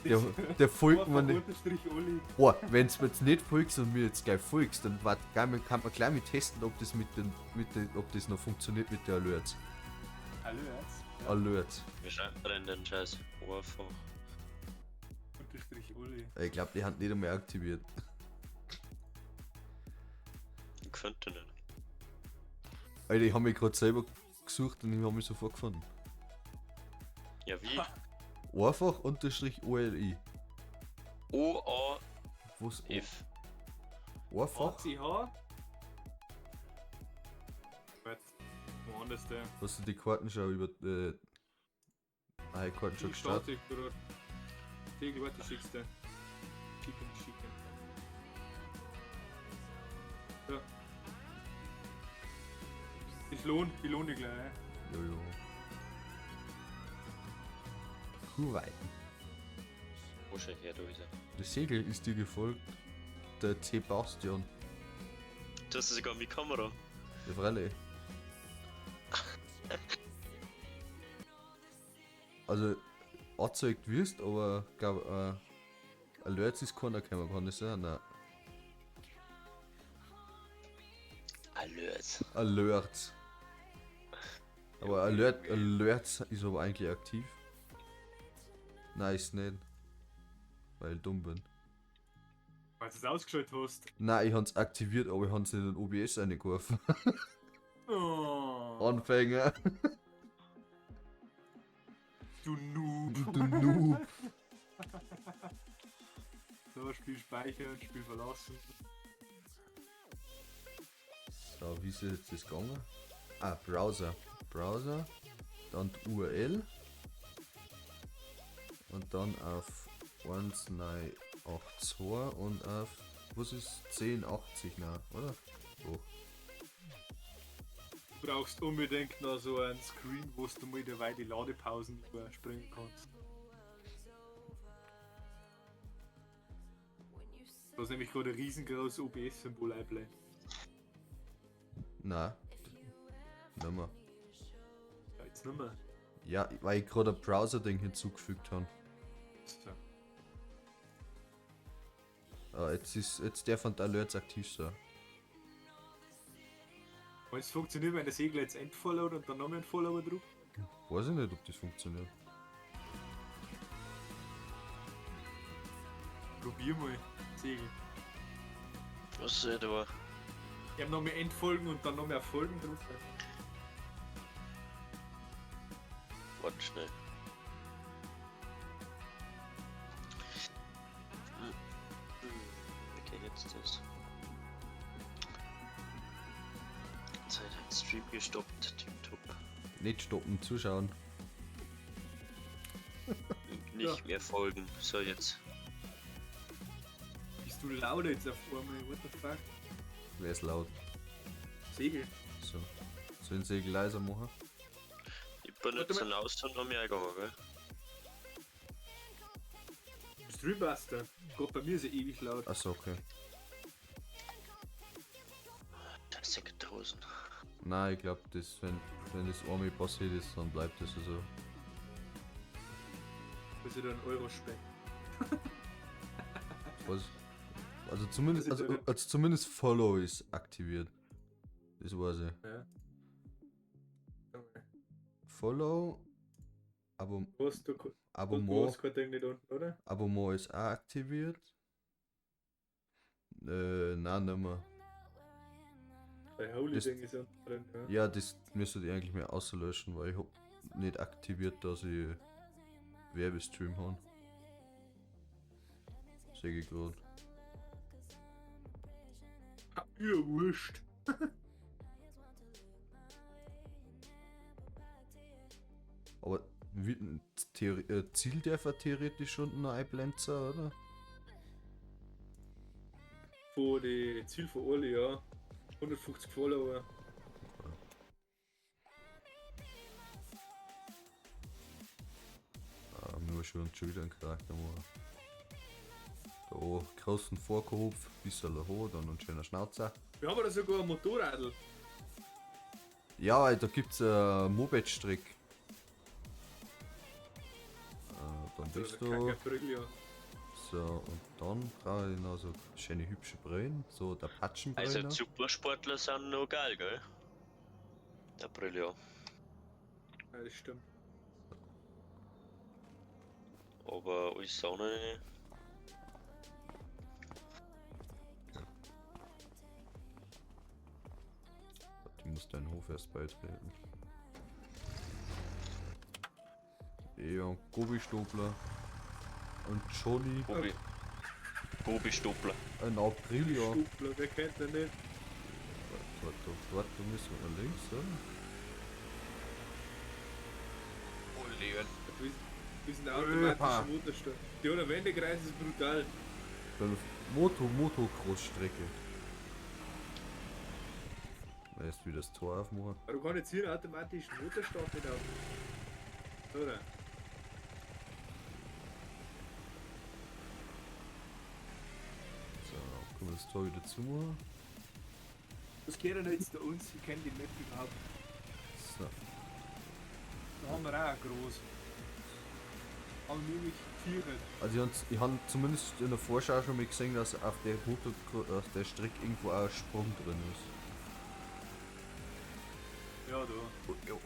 Der, der folgt mir nicht. Unterstrich Olli. Boah, wenn du mir jetzt nicht folgst und mir jetzt gleich folgst, dann kann man gleich mit testen, ob das mit den, ob das noch funktioniert mit der Alerts. Alerts. Ja. Alerts. Wie schreibt man denn den Scheiß? Einfach. Unterstrich Olli. Ich glaube, die haben nicht einmal aktiviert. Ich könnte nicht. Alter, ich habe mich gerade selber gesucht und ich habe mich sofort gefunden. Ja, wie? Einfach unterstrich OLI. O-A-F. Was? Einfach? ACH. Warte, woanders der. Hast du die Karten schon über. Die Karten schon Ich gestartet? starte gerade. Tegel, warte, schickst du. Schicken, schicken. Warte, ich lohne dich gleich. Ein. Jojo. Kuwait. Wo schau her, da ist er. Der Segel ist dir gefolgt. Der Sebastian. Du hast sogar mit Kamera. Der Frelle. Also, angezeigt wirst, aber glaub, Alerts ist keiner gekommen, kann das sein? Nein. Alert. Alerts. Aber Alerts ist aber eigentlich aktiv. Nein, ist nicht. Weil ich dumm bin. Weil du es ausgeschaltet hast. Nein, ich hab's aktiviert, aber ich hab's nicht in OBS reingeworfen. Oh, Anfänger. du Noob. Du Noob. So, Spiel speichern, Spiel verlassen. So, wie ist jetzt das gegangen? Ah, Browser. Browser. Dann die URL. Und dann auf 1982 und auf, was ist 1080, nein, oder? Oh. Du brauchst unbedingt noch so einen Screen, wo du mal dabei die Ladepausen überspringen kannst. Da ist nämlich gerade ein riesengroßes OBS-Symbol einblendet. Nein. Nimmer. Ja, jetzt nimmer. Ja, weil ich gerade ein Browser-Ding hinzugefügt habe. So. Ah, jetzt der von der Alerts aktiv sein. Wenn es funktioniert, wenn der Segler jetzt entfollowt und dann nochmal ein Follower drauf. Weiß ich nicht, ob das funktioniert. Probier mal, Segel. Was soll ich da? Ich hab noch mehr Entfolgen und dann noch mehr Folgen drauf. Warte schnell. Wie geht jetzt das? Zeit hat Stream gestoppt, tipptopp. Nicht stoppen, zuschauen. Nicht Ja. mehr folgen. So jetzt. Bist du laut jetzt auf einmal? What the fuck? Wer ist laut? Segel. So. Sollen Segel leiser machen? Ich bin Warte jetzt mal. ein und noch mehr eingegangen, gell? Streambuster. Gott, bei mir ist er ewig laut. Achso, okay. Das sind Dosen. Nein, ich glaube, das, wenn das einmal passiert ist, dann bleibt das so. Muss ich da einen Euro spenden. Was? Also zumindest, Das ist also, ja- also zumindest Follow ist aktiviert. Das weiß ich. Ja. Follow, Was, du, du Abonnement, hast kein Ding nicht unten, oder? Abonnement ist auch aktiviert. Nein, nicht mehr. Bei Holy Das- Ding ist unten drin, ja. Ja, das müsstet ihr eigentlich mehr auslöschen, weil ich hab nicht aktiviert, dass ich Werbestream habe. Sehe ich gerade. Ah, ja, wurscht. Aber wie, Ziel darf er theoretisch schon noch einblenden, oder? Vor die Ziel von alle, ja. 150 Follower. Ah, nur schon wieder einen Charakter machen. Da, großen Vorkopf, bisschen hoch, dann ein schöner Schnauzer. Wir haben da sogar ein Motorradl. Ja, da gibt's einen Moped-Strick. Dann bist du. So, und dann brauche ich noch so schöne hübsche Brillen. So der Patschenbrille. Also Supersportler sind noch geil, gell? Der Brille, ja. Ja, das stimmt. Aber alles andere. Die muss deinen Hof erst beitreten. Ja, Gobi Stobler. Und Johnny. Gobi. Gobi Stobler. Ein Aprilia. Stubler, wer kennt den nicht? Warte, warte, da müssen wir links, oder? Wir sind automatische Motorsteuer. Die oder Wendekreis ist brutal. Beim Motocross-Strecke. Erst wieder das Tor aufmachen. Aber du kannst jetzt hier automatisch den Motorstart nicht auf. Oder? So, können wir das Tor wieder zumachen. Was geht denn jetzt da uns? Ich kenne die Map überhaupt. So. Da haben wir auch ein groß. Haben wir nämlich geführt. Also ich hab zumindest in der Vorschau schon mal gesehen, dass auf der Route, auf der Strecke irgendwo auch ein Sprung drin ist. Ja, da. Oh, jo.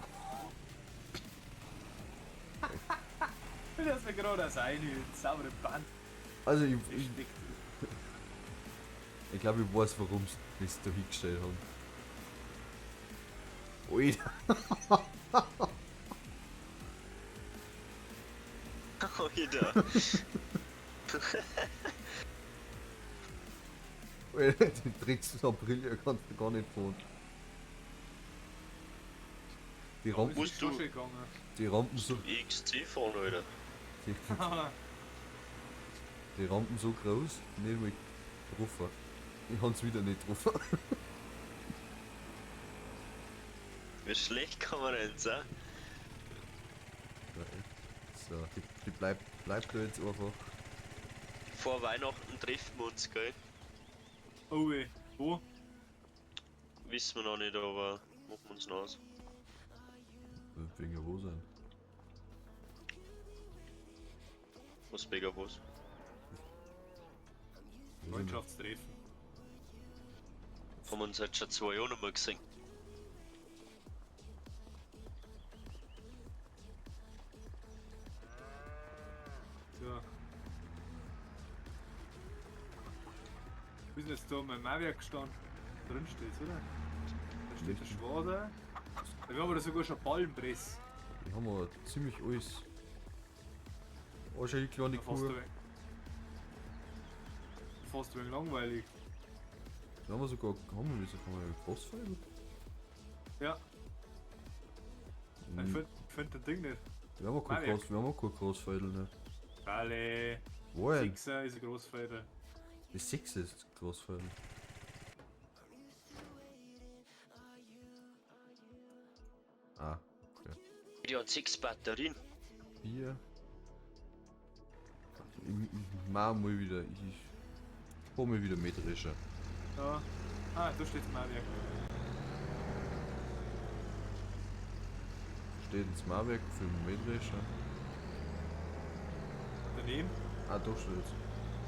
Das ist mir gerade aus eine saubere Band Also ich glaube, ich weiß, warum sie das da hingestellt haben. Alter. Alter. Alter, die Drecks-Aprilia kannst du gar nicht fahren. Die Rampen, Musst du- die Rampen so, XC fahren, Alter. die, die Rampen so groß, nicht mal getroffen. Ich hab's wieder nicht getroffen. Wie schlecht kann man denn sein? Ja, echt. So, die bleibt da jetzt einfach. Vor Weihnachten treffen wir uns, gell? Oh weh. Wo? Wissen wir noch nicht, aber machen wir uns noch aus. Wegen wo sein? Was wegen was? Freundschaftstreffen. Haben wir uns jetzt schon 2 Jahre nicht mehr gesehen. So. Wir sind jetzt da mein Mauerwerk gestanden. Drin steht's, oder? Da steht der Schwader. Da haben wir da sogar schon Ballenpress. Die haben wir ziemlich alles. Oh, schon die kleine Fast Kuh. Fast ein wenig langweilig. Da haben wir sogar. Haben wir, wieso haben wir Bossfight? Ja. Ich find das Ding nicht. Wir haben kein Mauerwerk. Groß, wir haben kein Großfeidel nicht. Alle. Wo denn? Sechser ist ein Großfeidel. Die 6 ist Großfeidel. Ah, okay. Die hat 6 Batterien. 4. Ich mach mal wieder. Ich hol mir wieder Mähdrescher. Ja. Ah, da steht das Mauerwerk. Steht ins Mauerwerk für den Mähdrescher. Daneben? Ah, da steht's.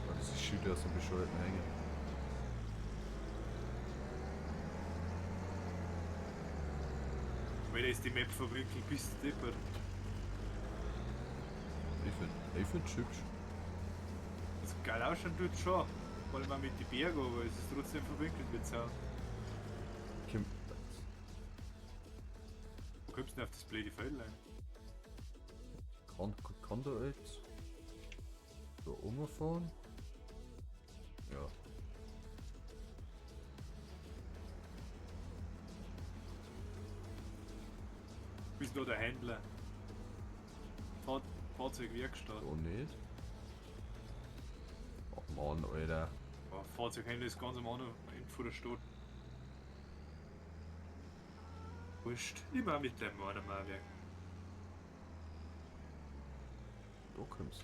Ah, das ist Schild aus dem bescheuerten Hängen. Weil da ist die Map verwickelt, bist du deppert. Ich find's hübsch. Also geil ausschauen tut schon. Vor allem auch mit den Bergen, aber es ist trotzdem verwickelt mit Zaun. Wo kommst du denn auf das blöde Feldlein? Kann da jetzt da rumfahren? Ja. Du bist nur der Händler. Fahrzeugwerkstatt. Da nicht. Ach man, Alter. Ja, Fahrzeughändler ist ganz am anderen Ende von der Stadt. Wurscht. Immer mit dem Mauerwerk. Da kommst.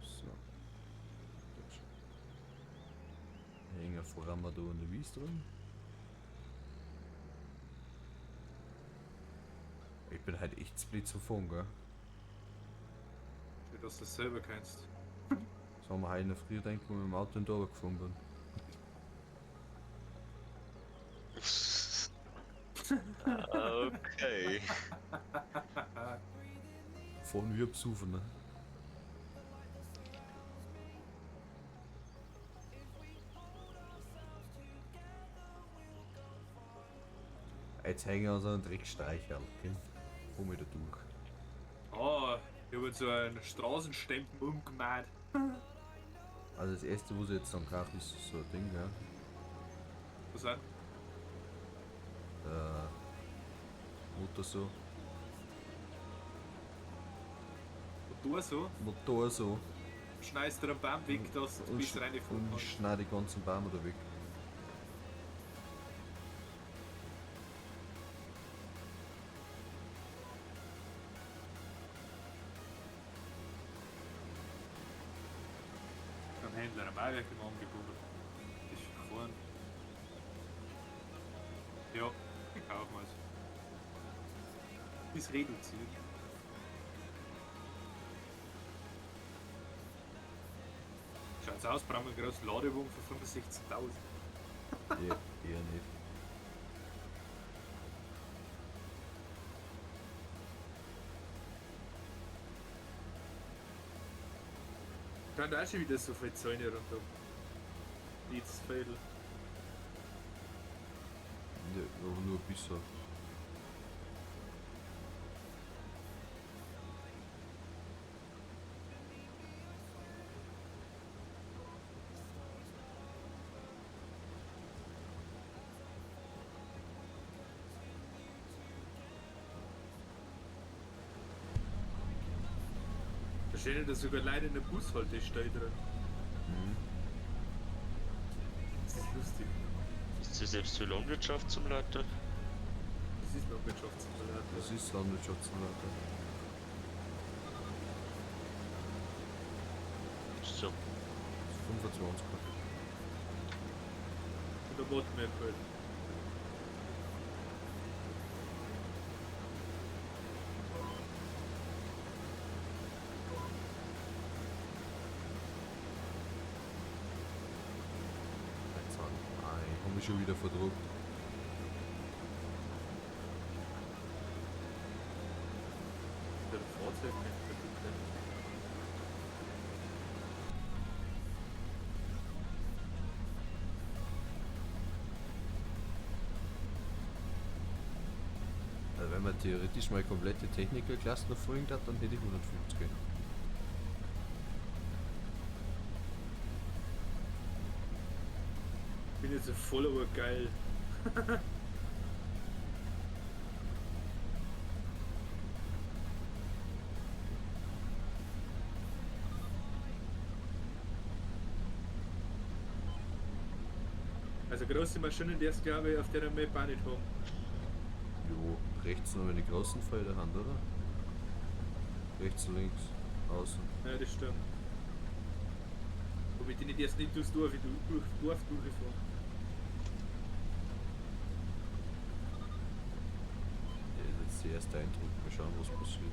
So. Hängen voran wir da in der Wiese drin. Ich bin halt echt split zu fahren, gell? Schön, dass du das selber kennst. Das haben wir heute in der Früh gedacht, wo ich mit dem Auto in der Arbeit gefahren bin. Okay. Fahren wir besoffen, ne? Jetzt hängen wir so einen Dreckstreicherl, gell? Komm wieder durch. Ah, ich hab jetzt so einen Straßenstempel umgemacht. Also das erste, was ich jetzt dann kaufe, ist so ein Ding, gell? Was denn? Motor so. Motor so? Motor so. Schneidest du den Baum weg, dass du Und, bis reinfahren und kannst. schneide die ganzen Bäume da weg. Händler am Bauwerk im Angebot. Das ist gefahren. Ja, ich kauf mal's. Ist reduziert. Schaut's aus, brauchen wir einen großen Ladewagen für 65.000. Eher nicht. Kann auch schon wieder so viel Zäune rundum. Jetzt Viertel. Ja, aber nur ein bisschen. Da stehen da sogar Leute in der Bushaltestelle drin. Mhm. Das ist lustig. Ist das selbst für Landwirtschaftssimulator? Das ist Landwirtschaftssimulator. Das ist Landwirtschaftssimulator. So. 25. Und der Botmap halt. Nein, ich hab mich schon wieder verdruckt. Der Fahrzeug nicht verdruckt. Also wenn man theoretisch mal komplette Technical-Klasse noch folgen hat, dann hätte ich 150. Ich bin jetzt ein Follower geil. Also große Maschinen darfst du, glaube ich, auf der Map auch nicht haben. Jo, rechts noch eine großen Felder Hand, oder? Rechts und links, außen. Ja, das stimmt. Aber die nicht erst nicht durchs Dorf, durch Dorf durchfahren. Ja, das ist jetzt der erste Eindruck. Mal schauen, was passiert.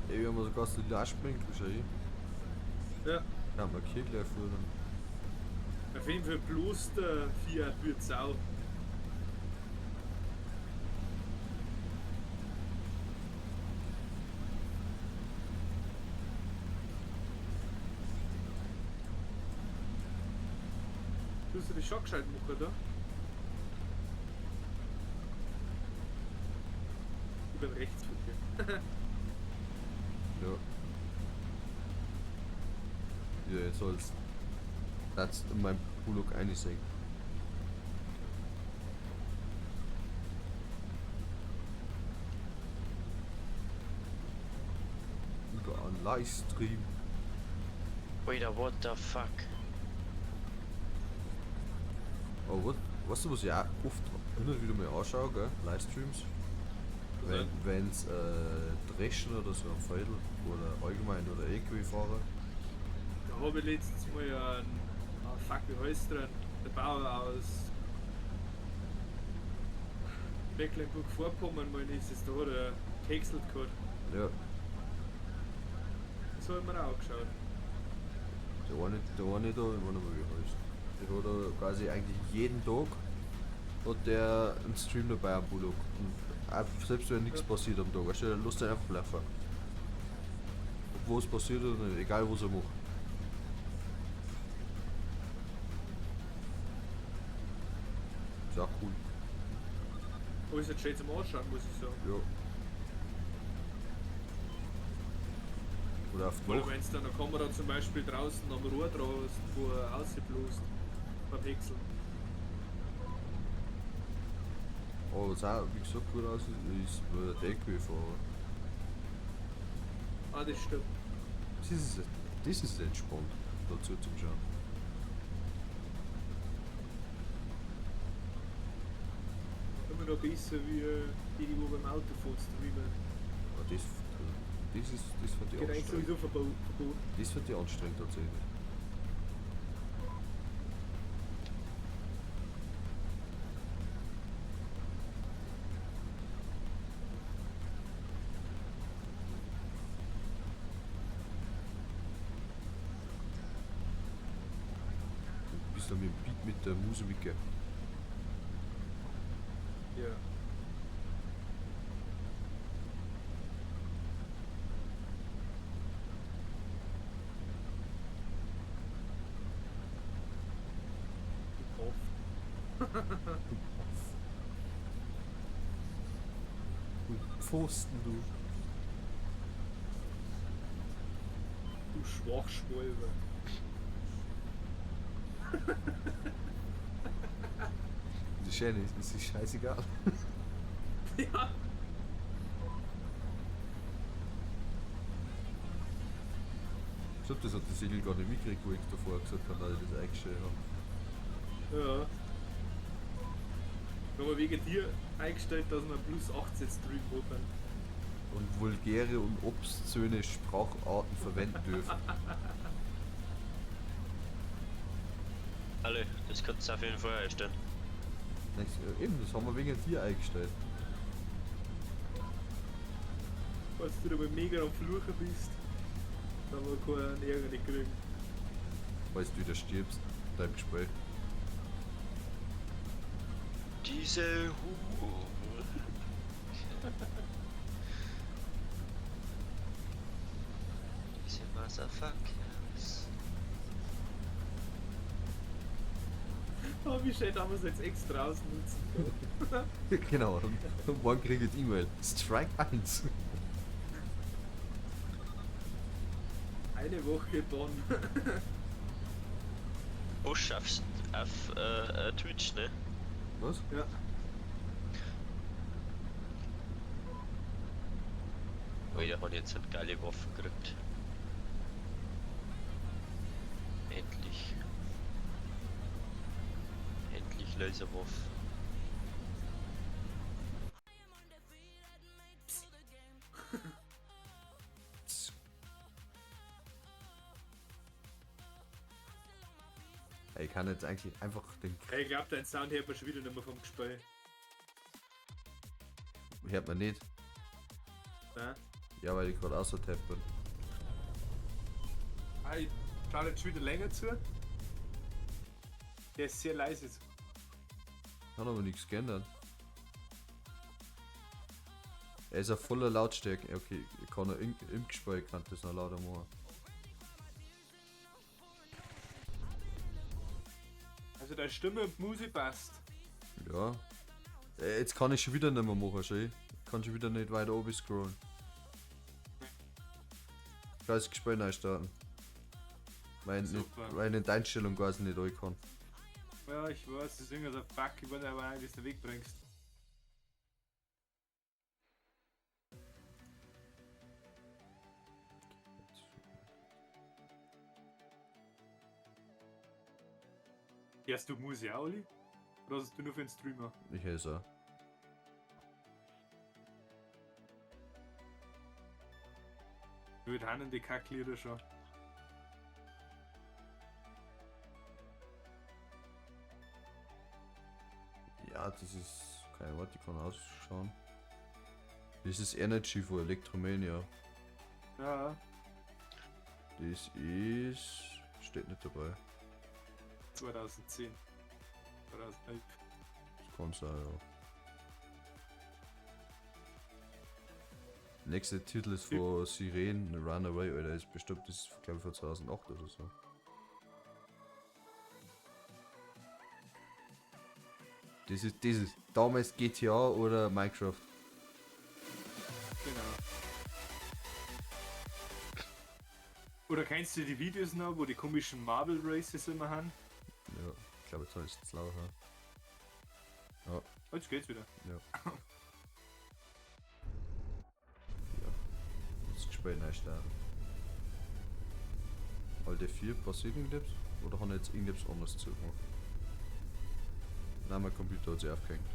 Ey, wir haben sogar so die Lastsprinkel, schau ich. Ja. Ja, markier gleich vorne. Auf jeden Fall bloß der Fiat wird's auch. Tust du die schon gescheit machen, da? Ich bin rechts von dir. Ja. Ja, jetzt soll's. Das in meinem Pullock einsägen. Über einen Livestream. Alter, what the fuck? Oh, what? Weißt du, was ich auch oft hin und wieder mal anschaue, gell? Livestreams? Wenn's Dreschen oder so am Feldl oder allgemein oder LKW-Fahrer. Da habe ich letztens mal einen, ah, fuck, wie heißt der denn? Der Bauer aus Mecklenburg-Vorpommern, mal ist es, da hat er gehäckselt gehabt. Ja. Das habe ich mir auch angeschaut. Der eine da, ich weiß nicht mehr wie er heißt. Der hat da quasi eigentlich jeden Tag hat der einen Stream dabei am Bullock. Und auch selbst wenn nichts passiert am Tag, weißt du, der lässt den einfach laufen. Ob was passiert oder nicht, egal was er macht. Ist auch cool. Aber ist jetzt schön zum Anschauen, muss ich sagen. Ja. Oder auf die Oder Nacht. wenn es dann eine Kamera zum Beispiel draußen am Rohr drauf ist, wo er rausblost beim Häckseln. Aber was auch, wie gesagt, gut aussieht, ist der LKW-Fahrer. Ah, das stimmt. Das ist entspannt, dazu zum Schauen. immer noch besser wie die, die wo beim Autofahren streamen. Aber das fand ich Geht eigentlich anstrengend. sowieso verboten. Das fand ich anstrengend tatsächlich. Du bist da mit dem Beat mit der Muse mitgehen. Ja. Off. Du Pfosten, du. Du Schwachschwalbe. Das Schöne ist, es ist scheißegal. Ja. Ich glaube, das hat die Segel gar nicht mitgekriegt, wo ich davor gesagt habe, dass ich das eingestellt habe. Ja. Wir haben wegen dir eingestellt, dass wir plus 18 Stream machen. Und vulgäre und obszöne Spracharten verwenden dürfen. Alle, das kannst du auf jeden Fall einstellen. Eben, das haben wir wegen dir eingestellt. Falls du da mal mega am Fluchen bist, dann wir keinen Ärger nicht kriegen. Falls du wieder stirbst in deinem Gespräch. Diese Hu. Diese Motherfuckers. Aber wie schön haben wir es jetzt extra ausnutzen können. Genau, und morgen kriege ich die E-Mail. Strike 1. Eine Woche Bonn. Oh, schaffst auf Twitch, ne? Was? Ja. Alter, hat jetzt eine geile Waffe gekriegt. Endlich. Endlich Laserwaffe. Ich kann jetzt eigentlich einfach den. Ich glaube, dein Sound hört man schon wieder nicht mehr vom Gespräch. Hört man nicht. Nein. Ja, weil ich gerade außerhalb bin. Ah, ich schaue jetzt schon wieder länger zu. Der ist sehr leise jetzt. Hat aber nichts geändert. Er ist auf voller Lautstärke. Okay, ich kann noch im Gespräch kann das noch lauter machen. Also deine Stimme und die Musik passt. Ja. Jetzt kann ich schon wieder nicht mehr machen, schön. Ich kann schon wieder nicht weiter oben scrollen. Ich kann das Gespräch neu starten. Weil ich nicht, weil ich in die Einstellung quasi nicht rein kann. Ja, ich weiß, das ist irgendein so ein Bug, ich weiß aber nicht, wie du den Weg bringst. Hörst du Musik auch, Oli? Oder hast du nur für den Streamer? Ich höre es auch. Wir haben die Kacklieder schon. Ja, das ist. Keine Warte, ich kann ausschauen. Das ist Energy von Electromania. Ja. Das ist. Steht nicht dabei. 2010. 2011. Das kann sein, ja. Nächster Titel ist von Siren, Runaway, Alter, ist bestimmt, das ist glaube ich von 2008 oder so. Das ist damals GTA oder Minecraft. Genau. Oder kennst du die Videos noch, wo die komischen Marble Races immer haben? Ja, ich glaube, jetzt habe ich es lauter. Ja. Jetzt geht's wieder. Ja. Ja. Das Gespräch neu starten. Alte 4, passiert irgendetwas? Oder haben jetzt irgendetwas anderes zugemacht? Nein, mein Computer hat sich aufgehängt.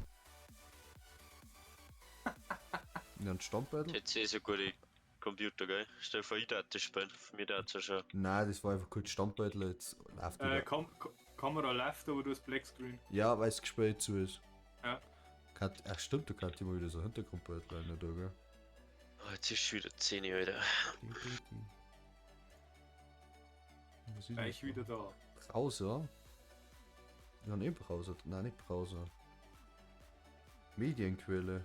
In einem Standbeutel? PC ist so gute Computer, gell? Stell dir vor, ich darf das spielen. Für mich darf es schon. Nein, das war einfach kurz Standbeutel, jetzt läuft wieder. Kamera läuft, aber du hast Black Screen. Ja, weil das Gespräch zu ist. Ja. Ach stimmt, du kannst immer wieder so Hintergrundbild rein, da, gell? Oh, jetzt ist schon wieder 10 Uhr, Alter. Ding, ding, ding. Was ist Gleich das? wieder da. Browser? Ja, nicht Browser. Nein, nicht Browser. Medienquelle.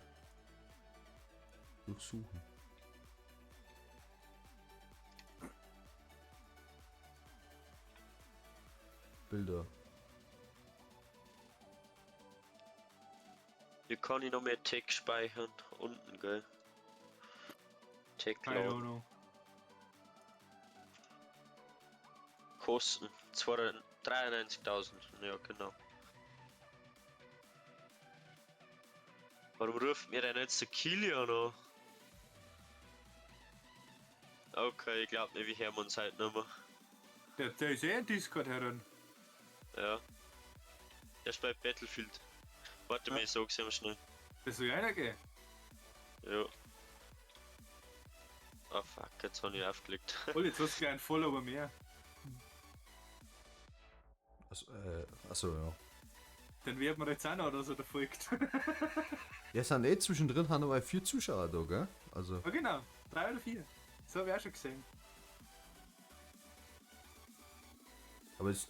Durchsuchen. Bilder. Hier kann ich noch mehr Tech speichern. Unten, gell? Tech Keine laden. Ahnung. Kosten 93.000. Ja, genau. Warum ruft mir denn jetzt der Kilian an? Okay, ich glaub nicht, wir hören uns heute nicht mehr. Der ist eh in Discord heran. Ja. Der spielt Battlefield. Warte mal, ich sag's ihm schnell. Das soll einer gehen. Ja. Ah fuck, jetzt hab ich aufgelegt. Oh, jetzt hast du gleich einen Follower mehr. Also, ja. Dann wird man jetzt auch noch, dass er da folgt. Ja, sind eh zwischendrin, haben aber 4 Zuschauer da, gell? Also, Ja, genau. 3 oder 4. Das habe ich auch schon gesehen. aber es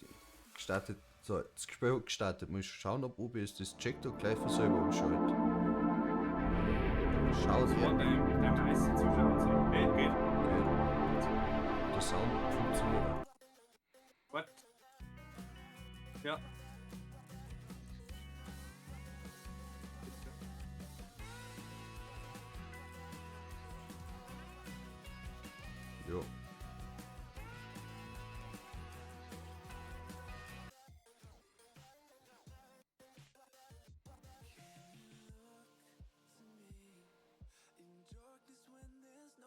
gestartet, so, das Gespräch hat gestartet. Muss schauen, ob OBS das checkt und gleich von selber umschaltet. Schaut Das her. war dein meisten Zuschauer und so. Hey, geht. Okay. Der Sound funktioniert auch. What? Ja. Ja.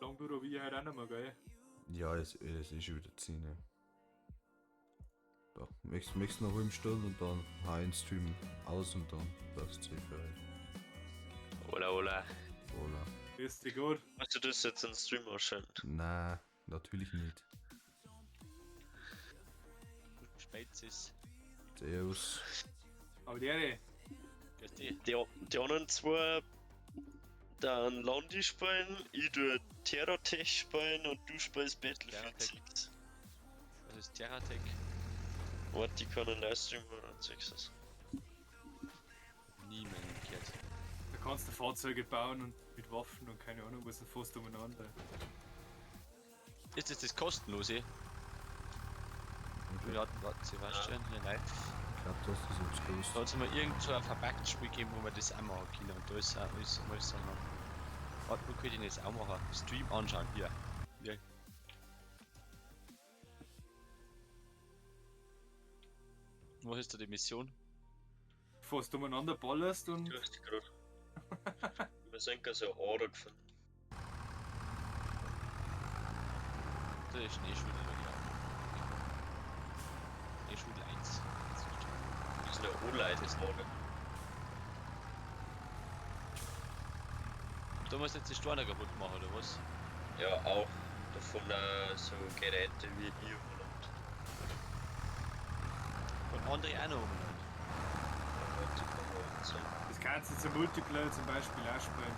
Lang Büro wie halt auch noch mal, gell? Ja, es ist schon wieder 10. Ja. Da, möchtest du noch eine halbe Stunde und dann hau ich den Stream aus und dann passt es sicher. Hola, hola. Hola. Ist dir gut? Hast du das jetzt in Stream ausschalten? Nein, natürlich nicht. Spätzis. Servus. Aber der, Grüß dich. Die anderen zwei dann Landi spielen, ich tue Terratech spielen und du spielst Battlefield Terratech. 6. Was ist Terratech? Warte, ich kann einen Livestream machen und sagst das. Nie mehr gehört. da kannst du Fahrzeuge bauen und mit Waffen und keine Ahnung was und fährst umeinander. Ist das das kostenlose? Okay. Ja, warte, Sebastian, hier live. Ich glaube, du hast das jetzt gewusst. Da hat es mal irgend so ein verpacktes Spiel gegeben, wo man das auch machen kann. Und da ist auch alles, alles noch. Warte, wo könnte ich denn jetzt auch machen? Stream anschauen, hier. Hier. Was ist da die Mission? Fährst umeinander, ballerst und. Du hast gerade. Wir sind gerade so eine Ader gefunden. Da ist Schneeschudel, ja. Schneeschudel 1. Das ist eine Anleitungswaage. Da musst du jetzt die Steine kaputt machen, oder was? Ja, auch. Davon so Geräte wie ihr und. Und andere auch noch umeinander. Das kannst du zum Multiplayer zum Beispiel auch spielen.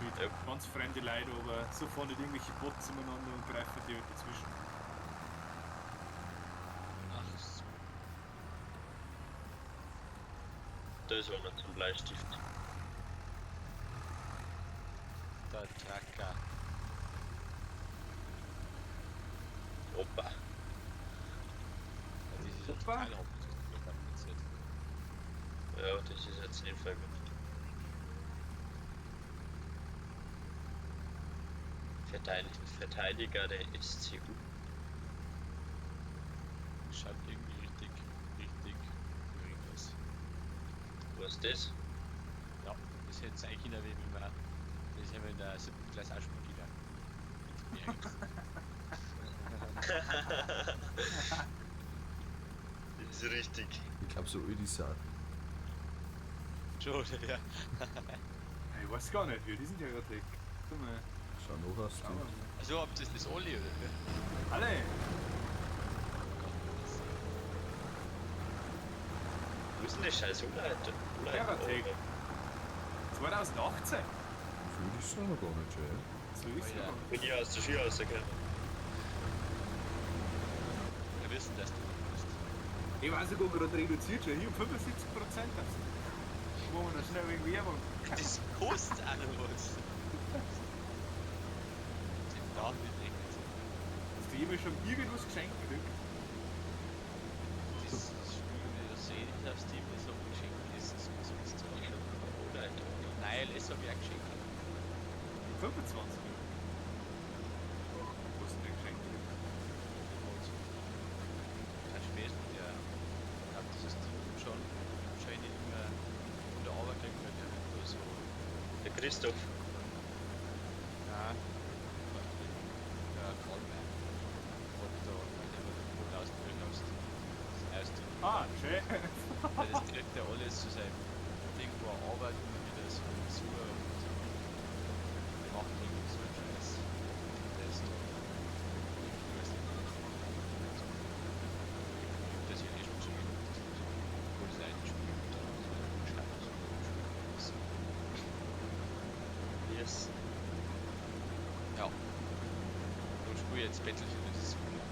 Mit Ja. ganz fremde Leute, aber so fahren nicht irgendwelche Bots umeinander und greifen die halt dazwischen. Ach so. Da ist einer zum Bleistift. Der Tracker. Opa. Ja, das ist ja Opa. total kompliziert. Ja, das ist jetzt nicht voll gut. Verteidiger der SCU. Schaut irgendwie richtig, richtig gering aus. Was ist das? Ja, das hätte sein können, wie wenn wir. Das haben wir in der 7. Klasse auch schon wieder. Mit Das ist richtig. Ich glaube, so öd ist er. Schon, ja. Ich weiß gar nicht, wie die sind ja gerade weg. Warte mal. Schau noch aus. Schauen wir mal. Also habt ihr das alle, oder? Alle! Wo ist denn der scheiß Olight? Terratec. 2018! Viel ist es noch gar nicht schon, ja. So ist Oh ja. es. Bin ich aus der Schule rausgekommen. Wir wissen, dass du bist. Ich weiß sogar gerade reduziert schon. Hier um 75%. Machen wir noch schnell wegen Werbung. Das kostet auch noch was. Da wird echt. Hast du jemals schon irgendwas geschenkt gekriegt? Das Spiel, das sehe ich auf Steam, das habe ich geschenkt. Das ist umsonst. Olight. Nein, das habe ich auch geschenkt. 25. Wo hast du denn geschenkt gekriegt? Kein Spaß, der, ich glaube, das ist schon wahrscheinlich immer von der Arbeit kriegt man der immer so. Der Christoph. Nein, der Karl May. Hat da, der hat den Code ausgedrückt aus Steam. Ah, schön. Weil das kriegt er alles zu seinem Ding, wo er arbeitet, immer wieder so zu und der macht irgendwie so einen Scheiß. Der ist da. Ich weiß nicht, was er macht. Das hier eh schon so gemacht, das ist wo das eine Spiel und dann so ein Scheiß. Yes. Ja. Und spiele jetzt Battlefield, das ist super.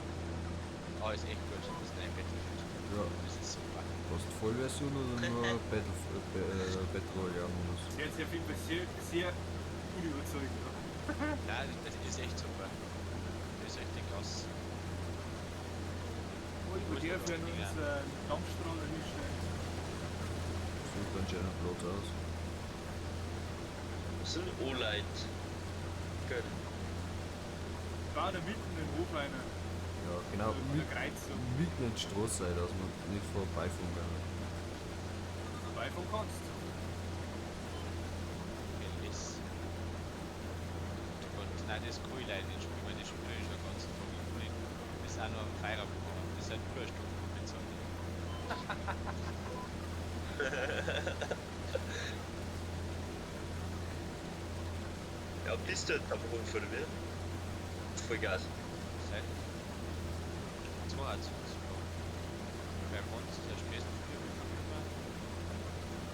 Ah, ist echt gut. Das ist ein Battlefield. Ja. Das ist super. Hast du Vollversion oder nur Battle Royale Modus? Sehr, sehr viel, sehr, sehr unüberzeugend. Nein, das ist echt super. Das ist echt klasse. Wo ich der für uns Dampfstrahler hinstellen. Sucht einen schönen Platz aus. Was sind Olight? Gut. War da mitten im Hof einer. Ja, genau. An der Kreuzung. Mitten in die Straße, dass man nicht vorbeifahren kann. Vorbeifahren kannst. LS. Und nein, das kann ich leider nicht spielen, weil das spiele ich schon den ganzen Tag. Ich kann nicht. Das ist auch noch am Feierabend machen. Das sind Überstunden bezahlt. Ja, bist du jetzt am Hof oder wie? Vollgas. Seit 22. Beim Hans der spätestens 4 Uhr immer.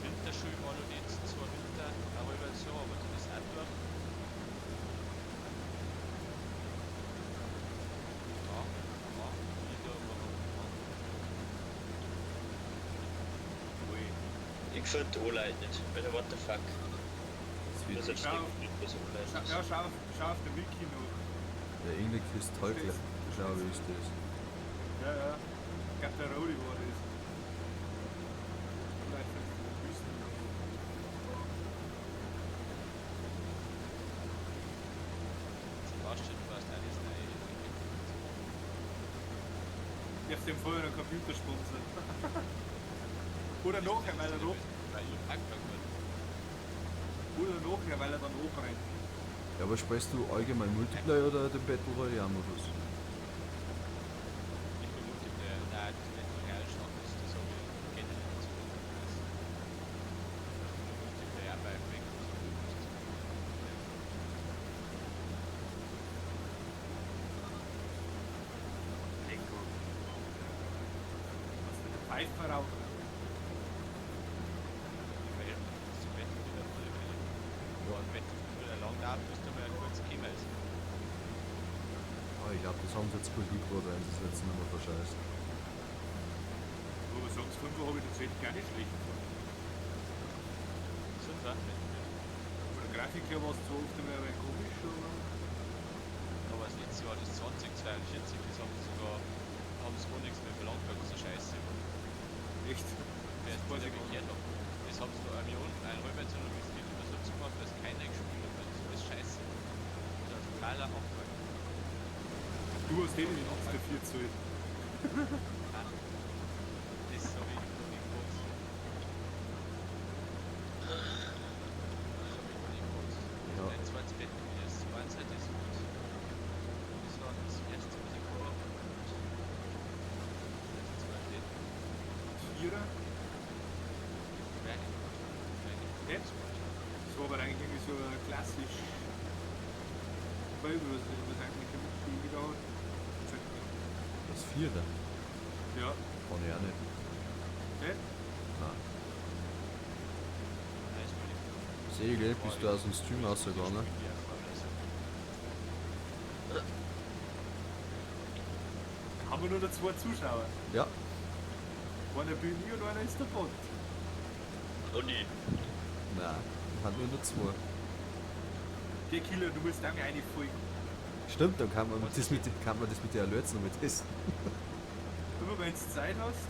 Winterschule war noch die letzten 2 Winter, aber über so, aber das ist auch durch. Ja, ja, wieder, aber Ui. Ich finde Olight nicht. Alter, what the fuck? Das Das wird ist Schau. nicht was Olight Schau, ist. ja, schau auf der Wiki noch. der Engel Kristallklar, glaube ich, ist das. Ja, ja. Ich glaube, der Rodi war das. Vielleicht von den Wüsten. Sebastian, du warst auch das neue. Darfst dem vorher einen Computer sponsern. Oder nachher, weil er noch, Weil ich angefangen wurde. oder nachher, weil er dann hochrennt. Ja, aber spielst du allgemein Multiplayer oder den Battle Royale Modus? Ich bin Multiplayer. Nein, das Battle Royale schon, das habe ich generell nicht so. Das Multiplayer bei Microsoft. Lecker. Was denn der Pfeife rauchen? Weil das Battlefield auf alle Fälle. Ja, und Battlefield wird lang dauern, bis da mal kurz gekommen ist. Ah, ich glaube, das haben sie jetzt gut hingebracht, wenn sie es jetzt nicht mehr verscheißen. Aber sonst 5 habe ich tatsächlich gar nicht schlecht gefunden. Sind wir? Battlefield. Von der Grafik her war es zwar oft einmal ein wenig komisch, aber. Aber das letzte Jahr, das 2042, das haben sie sogar, haben sie gar nichts mehr verlangt, weil es so scheiße war. Echt. Wer es weiß nicht ich gar gehört hat. Das haben sie noch eine Million, ein halbes Jahr noch bis immer so zugemacht, dass keiner gespielt hat, weil das alles scheiße war. Das ist ein totaler Abfuck. Du hast eh nicht nichts dafür gezahlt. Nein. Das habe ich noch nicht gewusst. Das habe ich noch nicht gewusst. Ja. Mein zweites Bett, das eins halt ist gut. Das war das erste, was ich geholt habe. Das zweite, Vierer. wäre nicht gut. Wäre nicht gut. Ja. Das war aber eigentlich irgendwie so ein klassisch Fellbörse, was eigentlich immer gedauert. Das Vierer? Ja. Kann ich auch nicht. Nicht? Nein. Nein, ist mir nicht. Segel, bist du aus dem Stream rausgegangen? Haben wir nur noch zwei Zuschauer. Ja. Einer bin ich und einer ist der Bot. Und ich. Nein, hat nur noch zwei. Der Killer, du musst auch mir eine folgen. Stimmt, dann kann man das mit, kann man das mit der Alerts noch mit testen. Immer wenn du Zeit hast,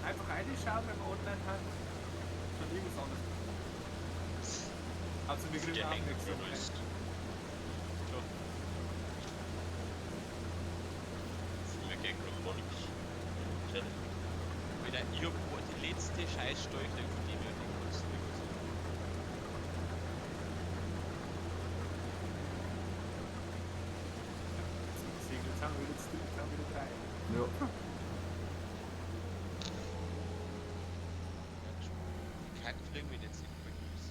einfach reinschauen, wenn wir online haben. Schon irgendwas anderes. Also wir kriegen Der auch hängt Aufmerksamkeit. nur Mir geht gerade gar nichts. Alter, ich hab die letzte Scheißsteuerung von dem her, die kannst du nicht so. Jetzt haben wir wieder zu dritt, haben wir wieder drei. Ja. Die Kacke fliegen wir jetzt nicht mehr Kills.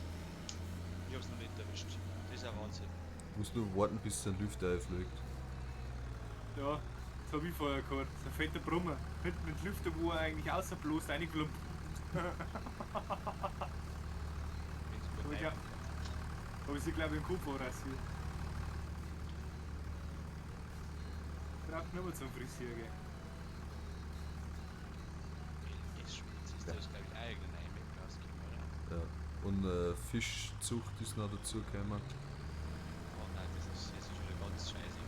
Ich hab's noch nicht erwischt. Das ist ein Wahnsinn. Musst nur warten, bis der Lüfter einfliegt. Ja, das hab ich vorher gehört. So ein fetter Brummer. Hinten mit Lüfter, wo er eigentlich außer bloß reingeklumpt. Hab ich, hab ich sie, glaube ich, im Kopf rasiert. Braucht nur mehr zum Frisier gehen. Das ist das, glaube ich, auch irgendeine neue Map rausgekommen, oder? Ja. Und Fischzucht ist noch dazugekommen. Oh nein, das ist wieder ganz scheiße.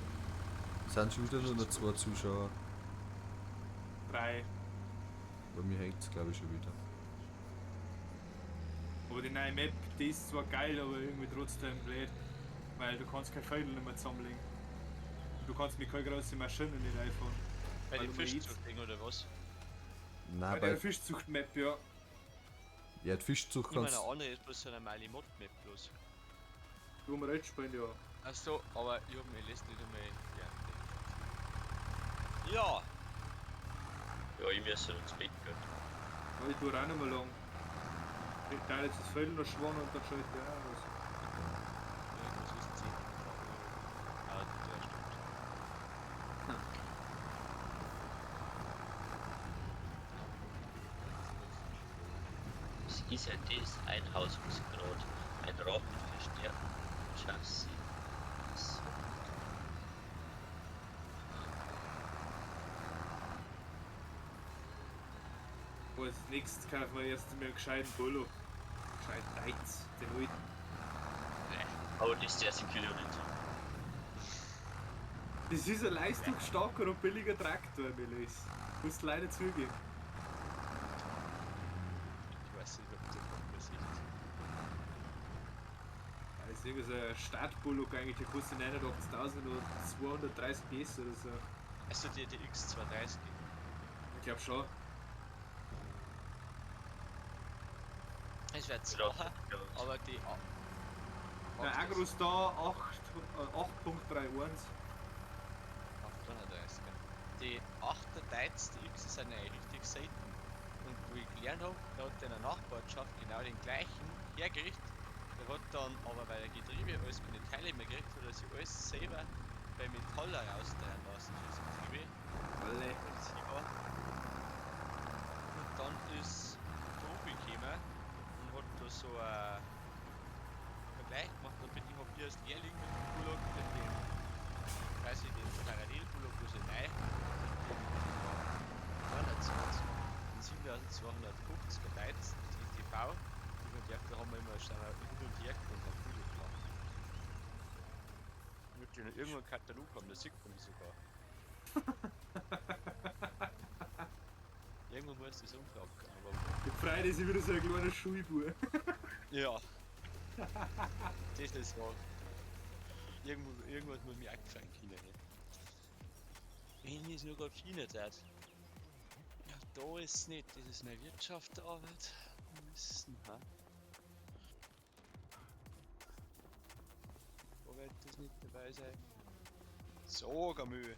Sind schon wieder nur noch zwei Zuschauer. Drei. Bei mir hängt's glaube ich schon wieder. Aber die neue Map, die ist zwar geil, aber irgendwie trotzdem blöd. Weil du kannst kein Pfeil nicht mehr zusammenlegen. Du kannst mit keine großen Maschine nicht einfahren. Bei Weil dem du mir jetzt- Fischzucht-Ding oder was? Nein, Bei der bei Fischzucht-Map, ja. ja, die Fischzucht Ich meine, kannst eine andere ist bloß so eine normale Mod-Map bloß. Wo wir jetzt spielen, ja. Achso, aber ich hab mir letztens nicht einmal. Ja, ja. Ja, ich muss ins Bett gehen. Ja, ich tue auch nicht mehr lang. Ich teile jetzt das Feld noch schwamm und dann schalte ich auch aus. Ja, das ist 10. Ah, 3 Stunden. Was ist denn das? Ein Haus muss gerade. Ein Rad mit verstärktem Chassis. So. Als nächstes kaufen wir erst einmal einen gescheiten Polo. Gescheiten Deiz, den alten. Aber das ist der erste Kilo nicht. Das ist ein leistungsstarker und billiger Traktor, Melis. Musst leider zugeben. Ich weiß nicht, ob das noch sieht. Das ist irgendwie so ein Startbullock eigentlich, der kostet 89.000 oder 230 PS oder so. Also die X230. Ich glaub schon. Es wäre zwar, aber die. Der Agrostar 8.31. 830. Die 38 X sind ja richtig selten. Und wo ich gelernt habe, da hat der in der Nachbarschaft genau den gleichen hergerichtet. Der hat dann aber, weil er Getriebe alles keine Teile mehr gekriegt hat, er sich alles selber bei Metaller rausdrehen lassen für das Getriebe. Alle. Weil das hier war. Und dann ist Tobi gekommen und hat da so einen Vergleich gemacht. Und bin ich hab ich als Lehrling mit dem Bullock, mit dem, weiß ich, den Parallelbullock, wo sie neu, den 320, den 7250er Deiz, die TV, über der da haben wir immer schon hin und her gefahren und haben Bullock gemacht. Ich möchte noch irgendwo einen Katalog haben, da sieht man mich sogar. Irgendwo muss das umfragen, aber. Die Freude ist wieder so ein kleiner Schulbub. Ja. Das ist wahr. Irgendwo, irgendwas muss mich auch gefallen können. Ne? Wenn ich es nur gerade finden darf. Ja, da ist es nicht. Das ist eine Wirtschaftsarbeit. Müssen, ha? Wo wird das nicht dabei sein? So, Mühe.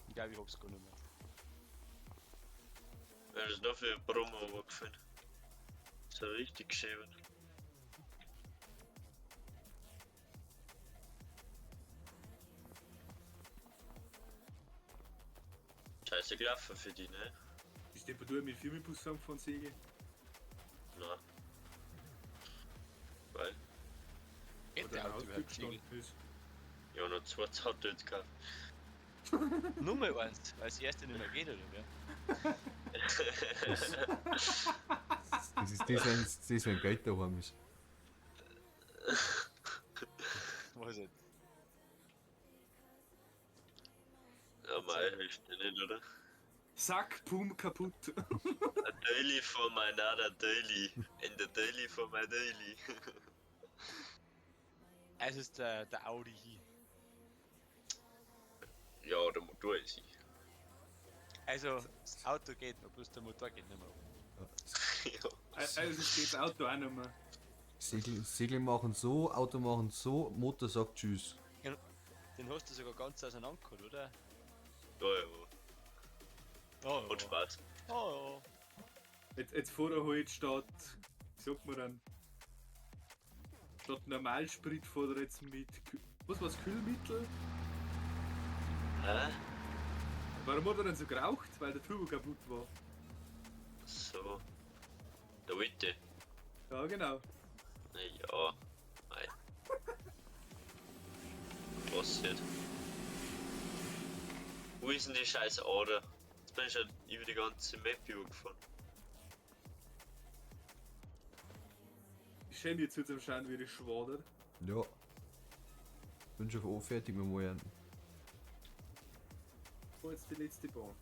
Ich glaube, ich hab's gar nicht mehr. Ja, das ist noch viel Brummer runtergefallen. So richtig geschäbert. Scheiße gelaufen für die, ne? Ist der du mit Firmenbus von Säge? Nein. Weil, Geht Oder der ein Auto Auto überhaupt gestanden Segel? ist. ja, noch zwei Auto jetzt gekauft. Nur mal eins, weil das erste nicht mehr geht, oder wer? Das ist das, wenn, das, wenn Geld daheim ist. Was jetzt? Ja, mei, hilft dir nicht, oder? Sack, Pum, kaputt. A daily for my another daily. And a daily for my daily. Es ist der Audi hier. Ja, der Motor ist ich. Also, das Auto geht noch, bloß der Motor geht nicht mehr. Ja. Also geht das Auto auch nicht mehr. Segel machen so, Auto machen so, Motor sagt Tschüss. Den hast du sogar ganz auseinandergeholt, oder? Ja, ja. Oh, Hat Spaß. Oh, Jetzt fahr er halt statt, wie sagt man dann? Statt Normalsprit fährt er jetzt mit, was war's, Kühlmittel? Hä? Warum hat er denn so geraucht? Weil der Turbo kaputt war. So. Der Witte. Ja, genau. Ja. Mei. Passiert. Wo ist denn die scheiß Ader? Jetzt bin ich schon über die ganze Map übergefahren. Ich schäme mich jetzt zum Schauen, wie das schwadert. Ja. Bin schon auch fertig mit dem Ernten. Wo jetzt die letzte Bahn.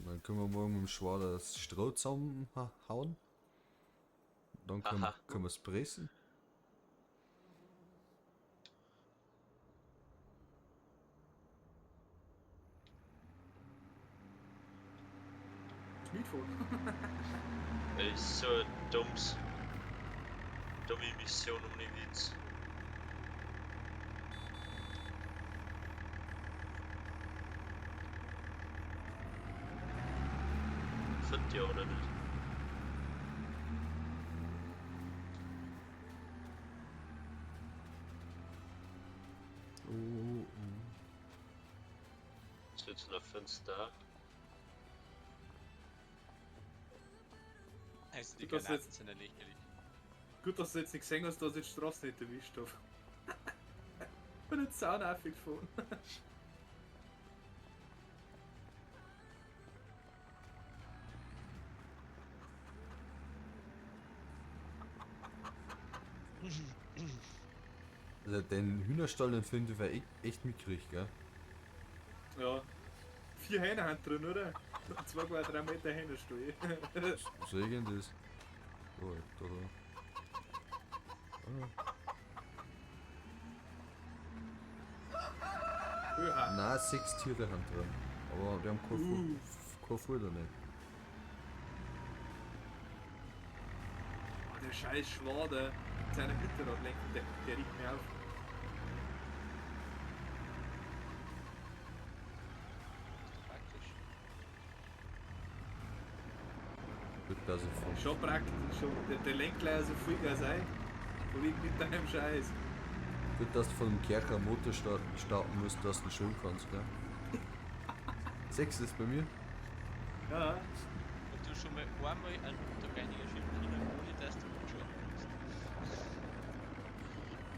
Dann können wir morgen mit dem Schwader das Stroh zusammenhauen. Dann können wir es pressen. Mitfahren. Das ist so ein dummes. Dumme Mission ohne Witz. Find die oder nicht? Oh, oh. Ist jetzt noch fünf da. Also die Du kannst Granaten jetzt- sind ja lächerlich. Gut, dass du jetzt nicht gesehen hast, dass ich die Straße nicht erwischt habe. Bin jetzt saunervig gefahren. Also den Hühnerstall, den finde ich echt mitkrieg, gell? Ja. 4 Hähne haben drin, oder? 2,3 Meter Hähnerstall. So irgend das. Oh, da, da. Ah. Nein, 6 Tiere haben drin. Aber die haben kein Futter nicht. Oh, der scheiß Schwader mit seiner Hinterradlenkung, der riecht mir auf. Praktisch. Gut, dass ich von Schon praktisch, schon. Der lenkt gleich so Vollgas ein. Von wegen mit deinem Scheiß. Gut, dass du von dem Kercher Motor starten musst, dass du schon kannst, gell? 6 ist bei mir. Ja. Und du schon mal einmal einen Motorreiniger schieben können, ohne dass du anschauen musst.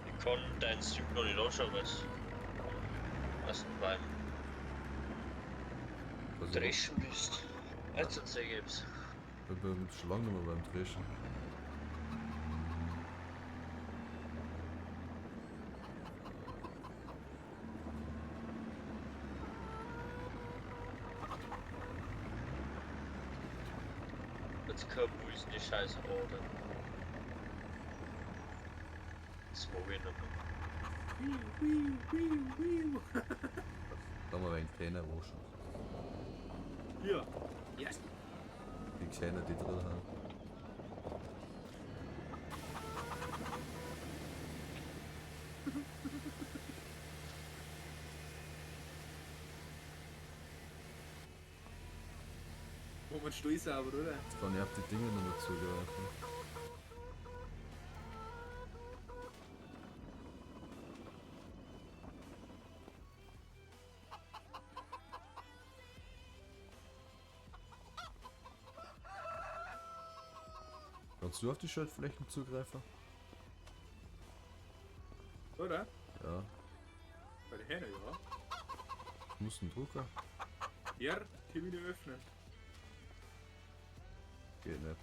Ich kann deinen Stream noch nicht anschauen, weil du beim Dreschen bist. Jetzt zeig ich's. Ich bin schon lange nicht mehr beim Dreschen. Jetzt kommt, wo ist denn die scheiß Ader? Das mag ich nicht mehr. Da mal ein wenig Zähne waschen. Ja. Yes. Die Zähne, die drin haben. Wo man Stall sauber, oder? Jetzt kann ich auf die Dinge noch mehr zugreifen. Kannst du auf die Schaltflächen zugreifen? Oder? Ja. Bei der Hähne, ja. Du musst einen Drucker. Ja, die wieder öffnen. Geht nicht.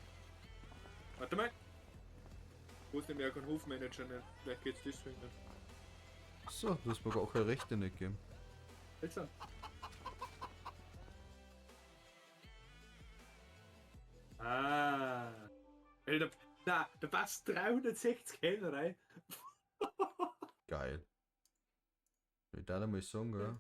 Warte mal. Wo ist denn mehr kein Hofmanager nicht? Vielleicht geht's deswegen nicht. So, du hast mir gar keine Rechte nicht gegeben. Seltsam. Ah. Alter, na, da passt 360 Hähne rein. Geil. Ich darf mal sagen, gell?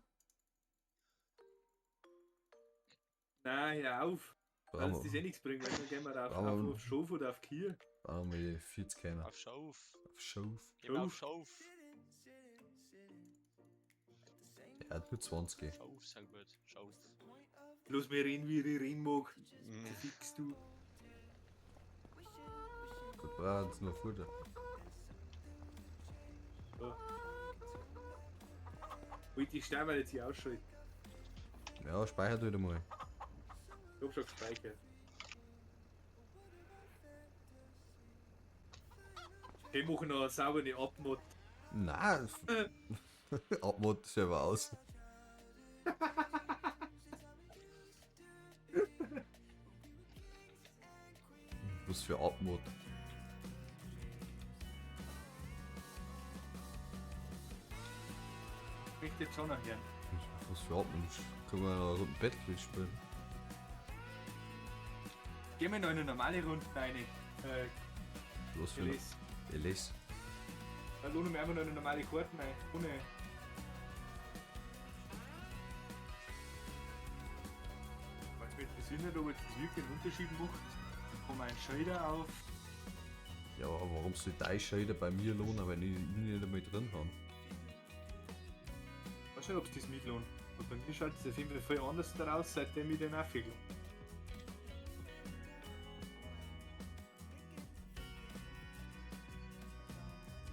Nein, hör auf. Brauchen Weil das eh wir, nichts bringt, weil dann gehen wir da Brauchen wir- auf Schof oder auf Kier. brauchen wir 40 Hähne. Auf Schauf. Auf Schauf. Geh mal auf Schauf. Er hat nur 20. Schauf, sag gut. Schauf. Lass mich reden, wie ich reden mag. Mhm. Fix du. Gut, brauchen sie nur Futter. So. Wollte ich sterben, weil jetzt hier ausschalten. Ja, speichert wieder mal. Ich hab schon gespeichert. Die machen noch eine saubere Abmod. Nein. Abmod selber aus. Was für Abmod? Ich möchte jetzt schon noch hören. Was für Abmod? Können wir noch eine Runde Battlefield spielen? Gehen wir noch in eine normale Runde rein. Was für ein LS. LS? Dann lohnen wir einfach noch eine normale Karten ein. Ohne. Wenn es mir interessiert nicht, ob jetzt das wirklich einen Unterschied macht, kommt ein Shader auf. Ja, aber warum soll dein Shader bei mir lohnen, wenn ich ihn nicht einmal drin habe? Ich weiß nicht, ob es das mitlohnt. Aber bei mir schaut es auf jeden Fall voll anders daraus, seitdem ich den aufgeladen.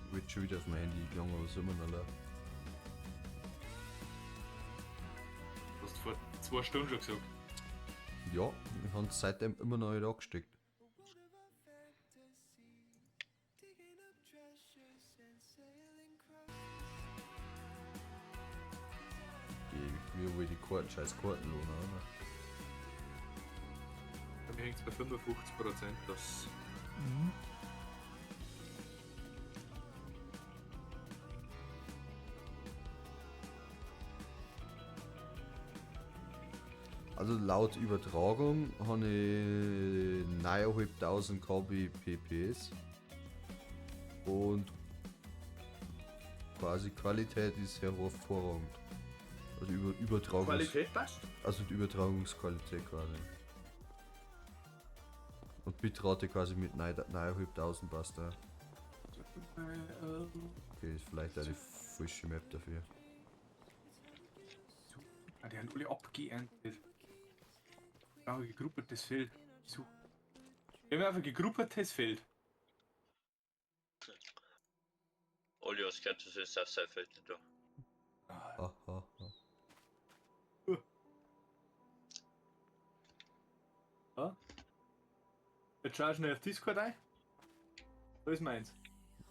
Ich wird schon wieder auf mein Handy gegangen, aber es ist immer noch leer. Hast du vor 2 Stunden schon gesagt. Ja, ich habe es seitdem immer noch nicht angesteckt. Mir wohl die Karten, scheiß Karten lohnen, oder? Bei mir hängt es bei 55%. Das. Also laut Übertragung habe ich 9.500 kbps und quasi Qualität ist hervorragend. Also Übertragungs Qualität passt. Also die Übertragungsqualität quasi. Und Bitrate quasi mit 9.500 passt da. Okay, ist vielleicht eine falsche Map dafür. Ah, die haben alle abgeerntet. Ah, gegruppertes Feld. So. Wir haben einfach gegruppertes Feld. Olli, was gehört das ist auf sein Feld da. Ha, ha, ha. Ja. Jetzt schau schnell auf Discord ein. Da ist meins.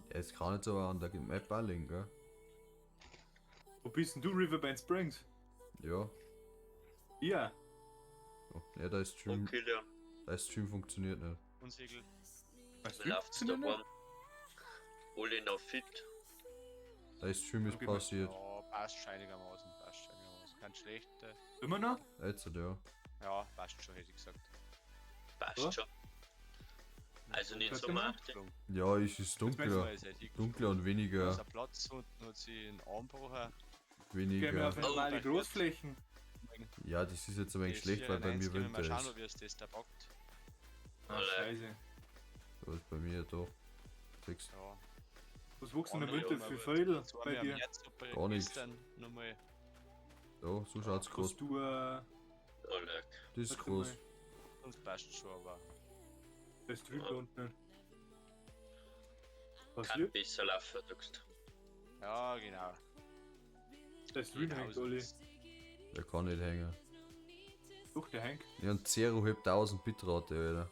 Ja, es kann jetzt aber an der Map auch liegen, gell? Wo bist denn du, Riverbend Springs? Ja. Ja. Oh, ja, der Stream, Und Kilian, der Stream funktioniert nicht. Und Segel. Weißt wie läuft's funktioniert daheim? Olli noch fit. Der Stream ist Okay, passiert. Ja, passt schon einigermaßen, passt schon einigermaßen. Kein schlechter. nicht? Immer noch? Jetzt, ja. Ja, passt schon, hätte ich gesagt. Passt Ja. schon. Also nicht so Warte mal. macht. Ja, es ist dunkler. Dunkler und weniger. Der Platz unten hat sie einen Arm gebrochen. Gehen wir Weniger. auf normale Oh, Großflächen. Ja, das ist jetzt ein wenig schlecht, weil bei mir Winter Winter Mal schauen, ist. ob es das da packt. Ah, Alle. scheiße. Da ist bei mir doch. Sechs. Ja. Was wuchs denn im Andere Winter aber für Vögel Das war bei mir am dir? März bei Gar nichts. gestern nochmal. Ja, so schaut's groß. Hast du, Oleg. Das ist warte groß. mal. Sonst passt schon, aber. Der Stream da unten. Was Kann wird? besser laufen, sagst Ja, genau. Der Stream Genau hängt, so Olli. ist Der kann nicht hängen. Doch, der hängt. Ja, und 0,5 Bitrate, Alter.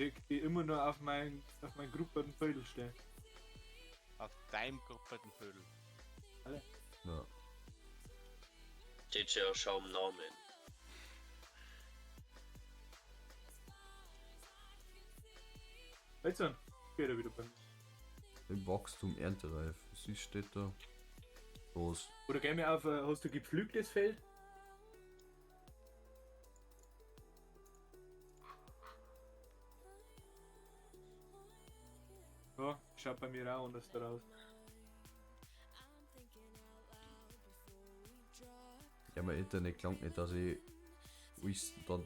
Die immer nur auf mein grupperten Vögel stehen. Auf deinem grupperten Vögel. Alle. Ja. Steht ja schon am Namen. Jetzt dann, geht er wieder bei mir. Im Wachstum erntereif. Sie steht da. Los. Oder gehen wir auf, hast du gepflügtes Feld? Ja, schaut bei mir auch anders da raus. Ja, mein Internet klangt nicht, dass ich,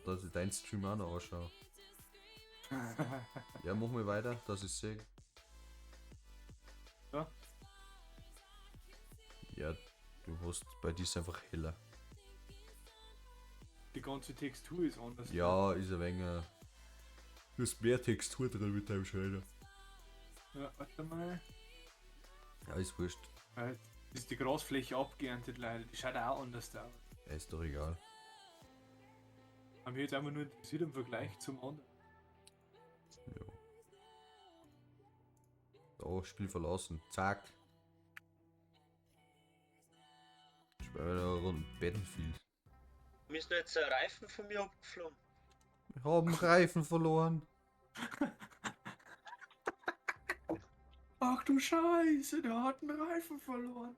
dass ich deinen Stream auch noch anschaue. Ja, mach mal weiter, dass ich sehe. Ja. Ja, du hast bei dir ist einfach heller. Die ganze Textur ist anders. Ja, ist ein wenig. Du hast mehr Textur drin mit deinem Shader. Ja, warte mal. Ja, ist wurscht. Ja, jetzt ist die Grasfläche abgeerntet leider. Die schaut auch anders aus. Ja, ist doch egal. Haben wir jetzt einfach nur interessiert im Vergleich zum anderen. Ja. Oh, Spiel verlassen. Zack. Spielen wir noch eine Runde Battlefield. Mir ist jetzt ein Reifen von mir abgeflogen. Wir haben Reifen verloren. Ach du Scheiße, der hat einen Reifen verloren.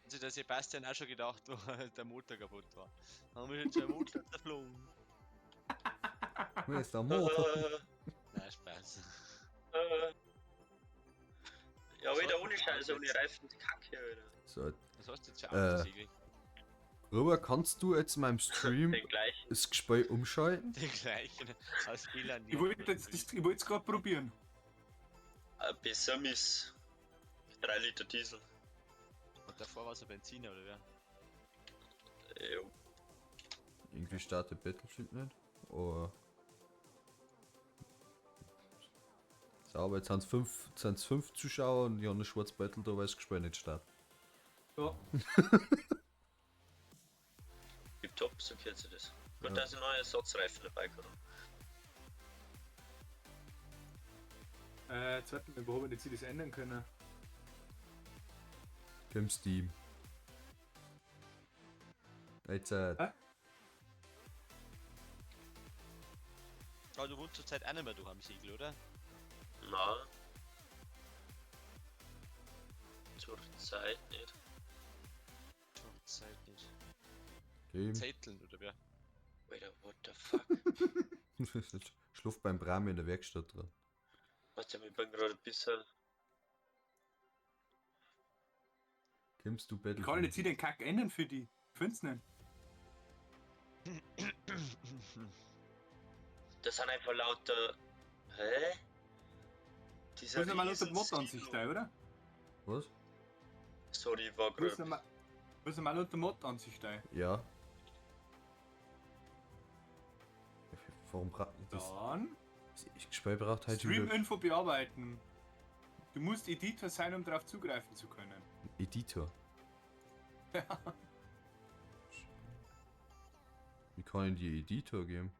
Also der Sebastian auch schon gedacht, wo der Motor kaputt war. Haben wir jetzt einen Motor zerflogen? Wo ist der Motor? Nein, Spaß. Ja, wieder ohne Scheiße, ohne Reifen, Kacke, Alter. So. Was hast du jetzt für Autosegel? Robert, kannst du jetzt in meinem Stream Den gleichen. das Gespräch umschalten? Den gleichen. Aus Fehlern. Ich wollte es gerade probieren. Besser ist 3 Liter Diesel. Und davor war es ein Benziner, oder wer? Jo. Irgendwie startet Battlefield nicht. Oh. Sauber, jetzt sind es fünf Zuschauer und ich habe eine schwarze Battle da, weil das Gespräch nicht startet. Ja. Tipptopp, so gehört sich das. Gut, Ja. dass ich neue Ersatzreifen dabei gehabt habe. Jetzt warte mal, wo habe ich jetzt das ändern können? Im Steam. Jetzt, Hä? Aber du wohnst zurzeit auch nicht mehr durch am Siegel, oder? Nein. Zur Zeit nicht. Zur Zeit nicht. Game. Zetteln, oder wer? Alter, what the fuck? Schlupft beim Bram in der Werkstatt drin. Warte, ich bin gerade ein bisschen. Kommst du Ich Battlefield? kann jetzt hier den Kack ändern für die. Find's nicht. Das sind einfach lauter. Hä? Dieser Du musst mal unter die Riesen-Silo. Mod-Ansicht da, oder? Was? Sorry, ich war Du musst gerade. mal unter Mod-Ansicht da. Ja. Warum braucht das? Dann Ich Gespräch braucht halt wieder Stream-Info bearbeiten. Du musst Editor sein, um darauf zugreifen zu können. Editor. Wie kann ich die Editor geben?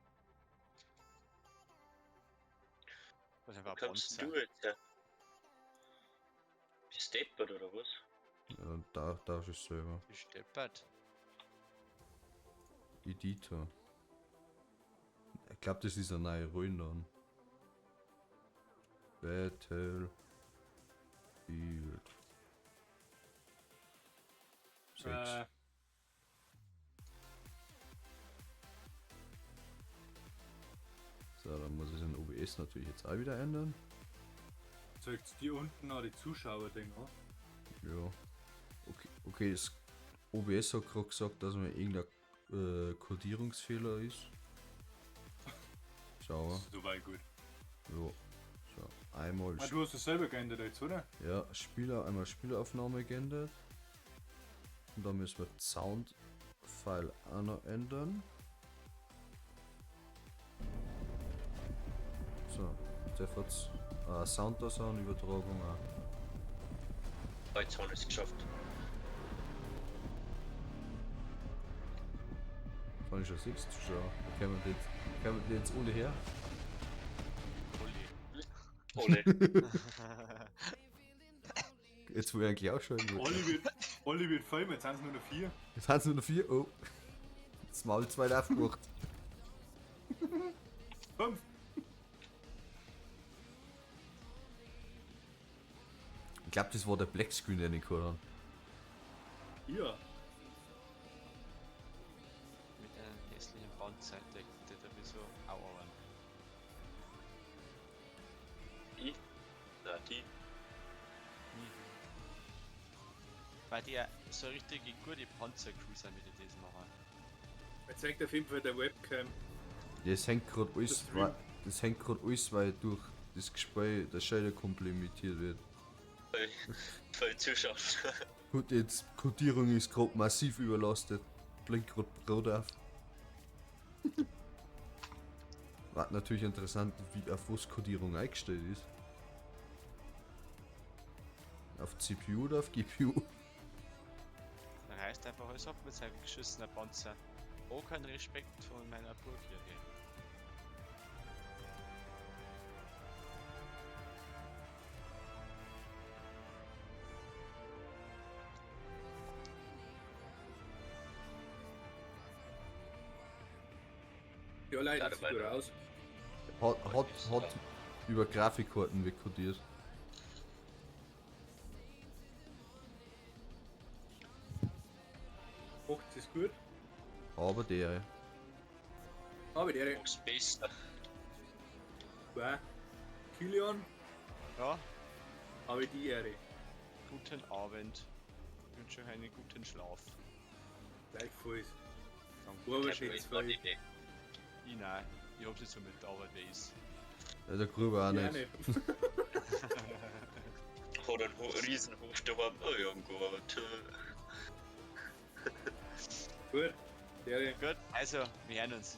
Was einfach Wo kommst du jetzt her? Bist du deppert oder was? Ja, da ist es selber. Bist deppert. Editor. Ich glaube, das ist eine neue Röhre dann. Battlefield. 6. So, dann muss ich den OBS natürlich jetzt auch wieder ändern. Zeigt dir unten auch die Zuschauer-Ding an? Ja. Okay, okay, das OBS hat gerade gesagt, dass mir irgendein Codierungsfehler ist. Schau mal. Soweit gut. Ja. So, einmal. Ah, du hast es selber geändert jetzt, oder? Ja, Spieler, einmal Spieleraufnahme geändert. Und dann müssen wir Soundfile auch noch ändern. So, der hat's Sound da Sound Übertragung auch. Jetzt haben wir es geschafft. Fand ich schon 6 Zuschauer. Da kommen die jetzt alle her. Alle. Jetzt wo ich eigentlich auch schon. Olli wird filmen, jetzt sind es nur noch 4. Jetzt sind es nur noch 4. Oh. Das Maul zwei aufgemacht. 5. Ich glaube, das war der Black Screen, den ich gehabt habe. Ja. Mit einem hässlichen Panzer, der da wieso auch arbeiten. Ich? Na, die. Weil die ja so richtig gute Panzercrew sind, wie die das machen. Jetzt hängt auf jeden Fall der Webcam. Das hängt gerade alles, Der Stream. das hängt gerade alles, weil durch das Gespräch der Shader komplementiert wird. Voll zuschauen. Gut, jetzt Kodierung ist gerade massiv überlastet. Blinkt gerade rot auf. War natürlich interessant, wie auf was Kodierung eingestellt ist. Auf CPU oder auf GPU? Dann reißt einfach alles ab mit seinem geschissenen Panzer. Oh, kein Respekt von meiner Burg hier, gell. Ja, leider, Ja, sieht gut aus. Hat über Grafikkarten wird kodiert. Macht es gut. Aber der, Aber der Mach's besser. war Kilian, Ja, aber die Ehre. guten Abend. Ich wünsche euch einen guten Schlaf. Gleichfalls. Danke. Aber Kein schön Problem, zwei. nicht. Ich nein, ich hab's jetzt so mit der Arbeit, wie ist. Ja, der Gruber auch Ja, nicht. nicht. Hat einen Riesenhof daheim. Oh ja, Gott. Gut. Ehre. Gut, also, wir hören uns.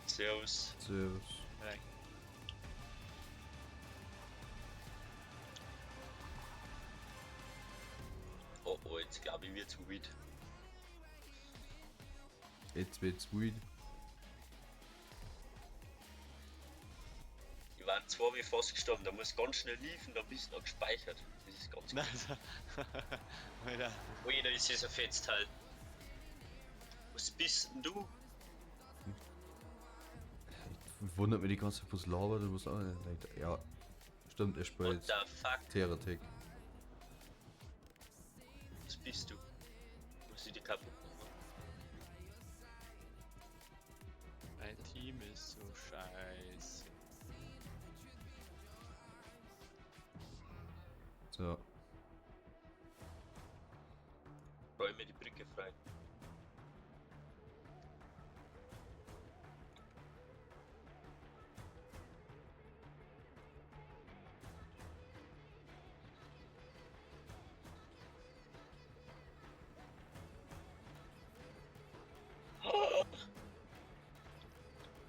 Servus. Servus. Vielleicht. Oh, oh, jetzt glaube ich, wird's wild. Jetzt wird's wild. Ich war zweimal fast gestorben, da muss ganz schnell liefen, da bist du noch gespeichert. Das ist ganz Nein, Alter. Alter, ist das ein Fetzteil. Was bist denn du? Ich wundert mich die ganze Zeit, was labert und was auch nicht. Ja, stimmt, er What spielt the fuck? Terratec. Was bist du? Muss ich die kaputt machen? Mein Team ist so scheiße. So. Räume die Brücke frei.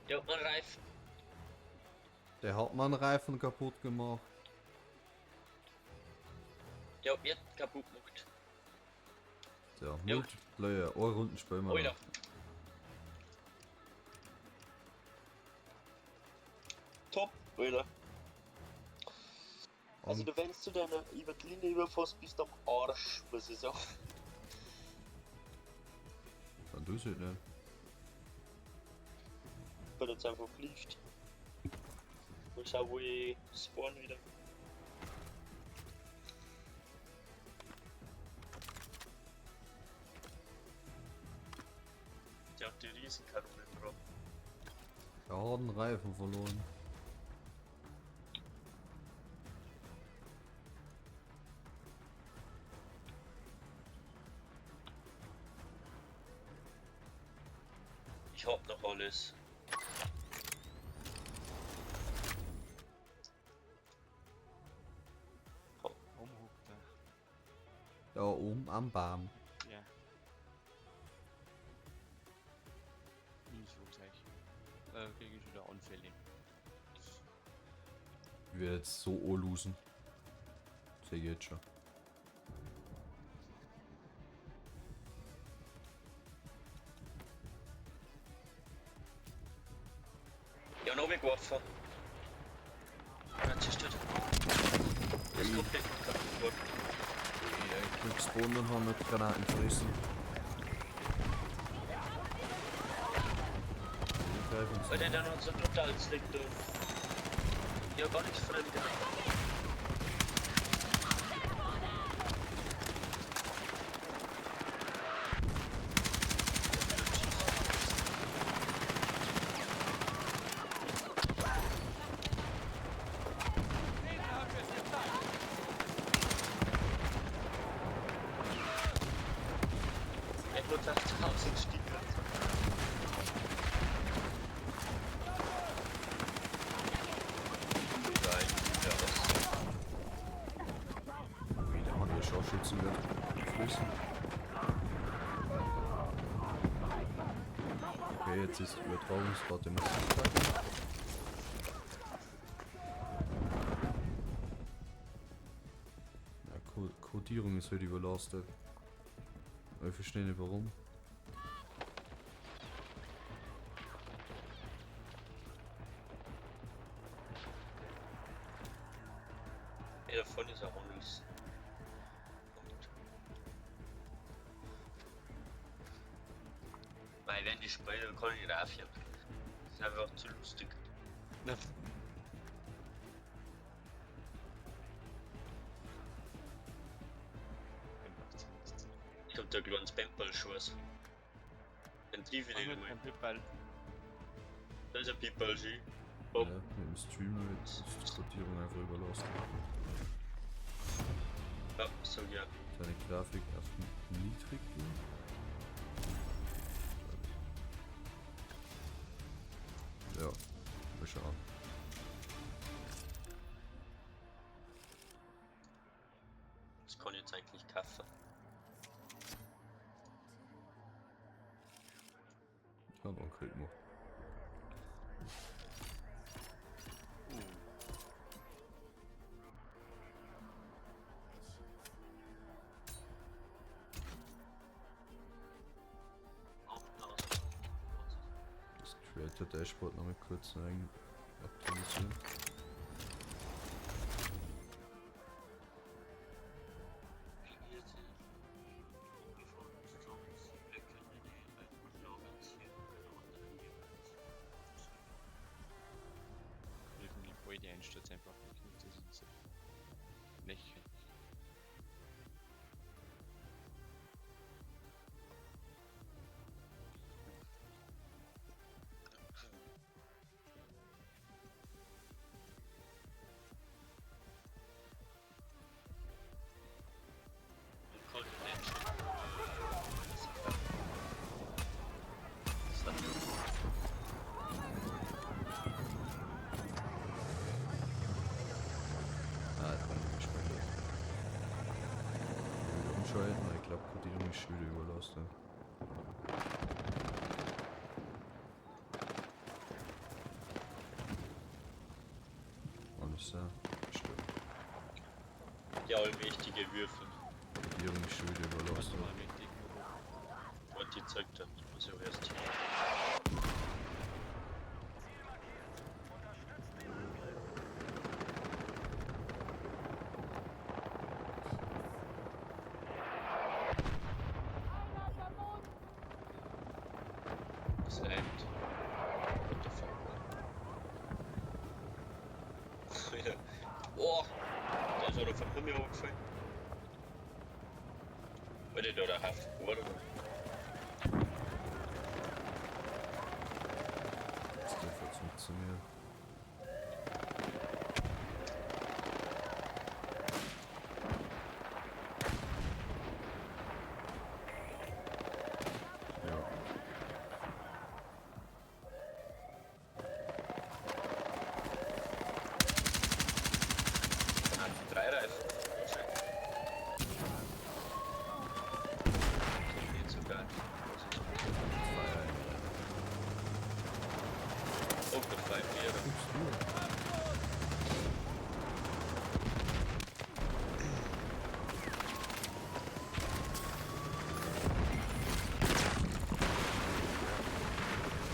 Der hat meinen Reifen. Der hat meinen Reifen kaputt gemacht. Der hat mir kaputt gemacht. So, Jo. Multiplayer, eine Runden spielen wir Alter. noch. Top, Alter. Also du, wenn du deine über die Linie überfährst, bist du am Arsch, muss ich sagen. Dann tust du es nicht. Ich bin jetzt einfach gelieft. Mal schauen, wo ich spawn wieder. Der hat die Riesenkanone dran. Der hat einen Reifen verloren. Ich hab noch alles. Umhuckt er. Da oben am Baum. Ja. Ich sag's euch. Krieg ich wieder Anfälle. Ich werde jetzt so anlosen. Seh ich jetzt schon. Ja, noch geworfen. Die- komplett kaputt geworden. Ich gespawnt und haben mit Granaten fressen. Die greifen uns Alter, an. dann hat so total liegt da. Ja, gar nichts fremd gemacht. Tausend Sticker. Nein, ja, was? Ui, da haben wir Scharfschützen wird gefressen. Okay, jetzt ist die Übertragungsrate massiv kacke. Ja, Kodierung ist halt überlastet. Aber ich verstehe nicht warum. Ja, davon ist auch alles. Und. Weil wenn ich spiele, kann ich nicht aufhören. Das ist einfach zu lustig. Na, Ich hab da einen kleinen Spamball-Schuss. Den triff ich nicht mit einmal. einem Pippal. Da ist ein Pippal, schön. Ja, Hopp. mit dem Streamer ist die Kodierung einfach überlastet. Ja, sag ja. Seine Grafik auf niedrig tun. Ja, mal schauen. Das kann ich jetzt eigentlich kaufen. Ja, dann könnten wir. Das Creator Dashboard noch mal kurz rein aktualisieren. Irgendwie voll die Einsturz einfach. Das ist so lächerlich. Ah, ich bin nicht gespannt. Wieder umschalten, ich glaube, Kodierung ist schon wieder überlastet. Alles da. Stimmt. Der allmächtige Würfel. Kodierung ist schon wieder überlastet. Was die zeigt hat, muss ich auch erst hin. Das reimt. What the fuck, man? Oh! Der ist auch noch vom Himmel hochgefallen. Alter, da der Haft, oder? Das darf jetzt funktionieren. Ja. Dann hat drei Reifen. Wahrscheinlich. Das ist nicht so geil. Das ist Zwei. Oh, der Feier. Guckst du?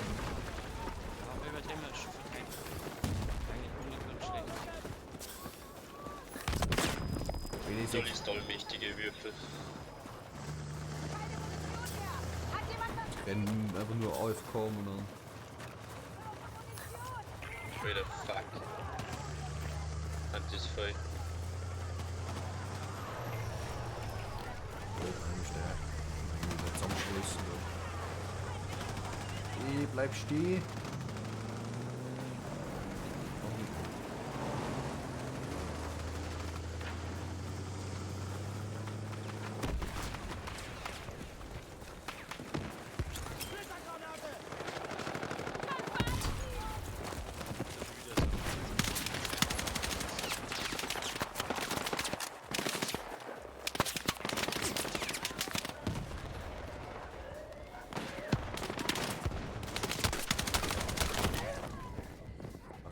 Ja, über dem hat schon verdrängt. Eigentlich auch nicht ganz schlecht. sind alles allmächtige Würfel. Rennen einfach nur AFK und dann. Alter, fuck. Hat das voll. Wieder zusammenschließen da. Ey, bleib stehen.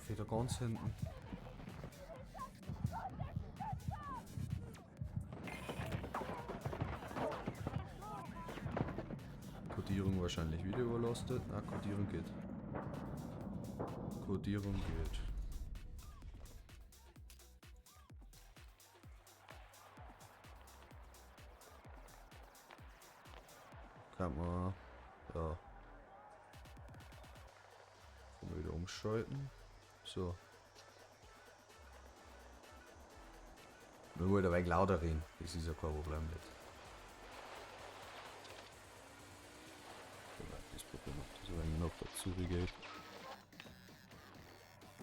Wieder ganz hinten. Kodierung wahrscheinlich wieder überlastet. Na, Kodierung geht. Kodierung geht. Kann man. Ja. Kann man wieder umschalten. So. Nur halt ein wenig lauter reden. Das ist ja kein Problem nicht. Das Problem hat, dass ich ein wenig noch dazu geht.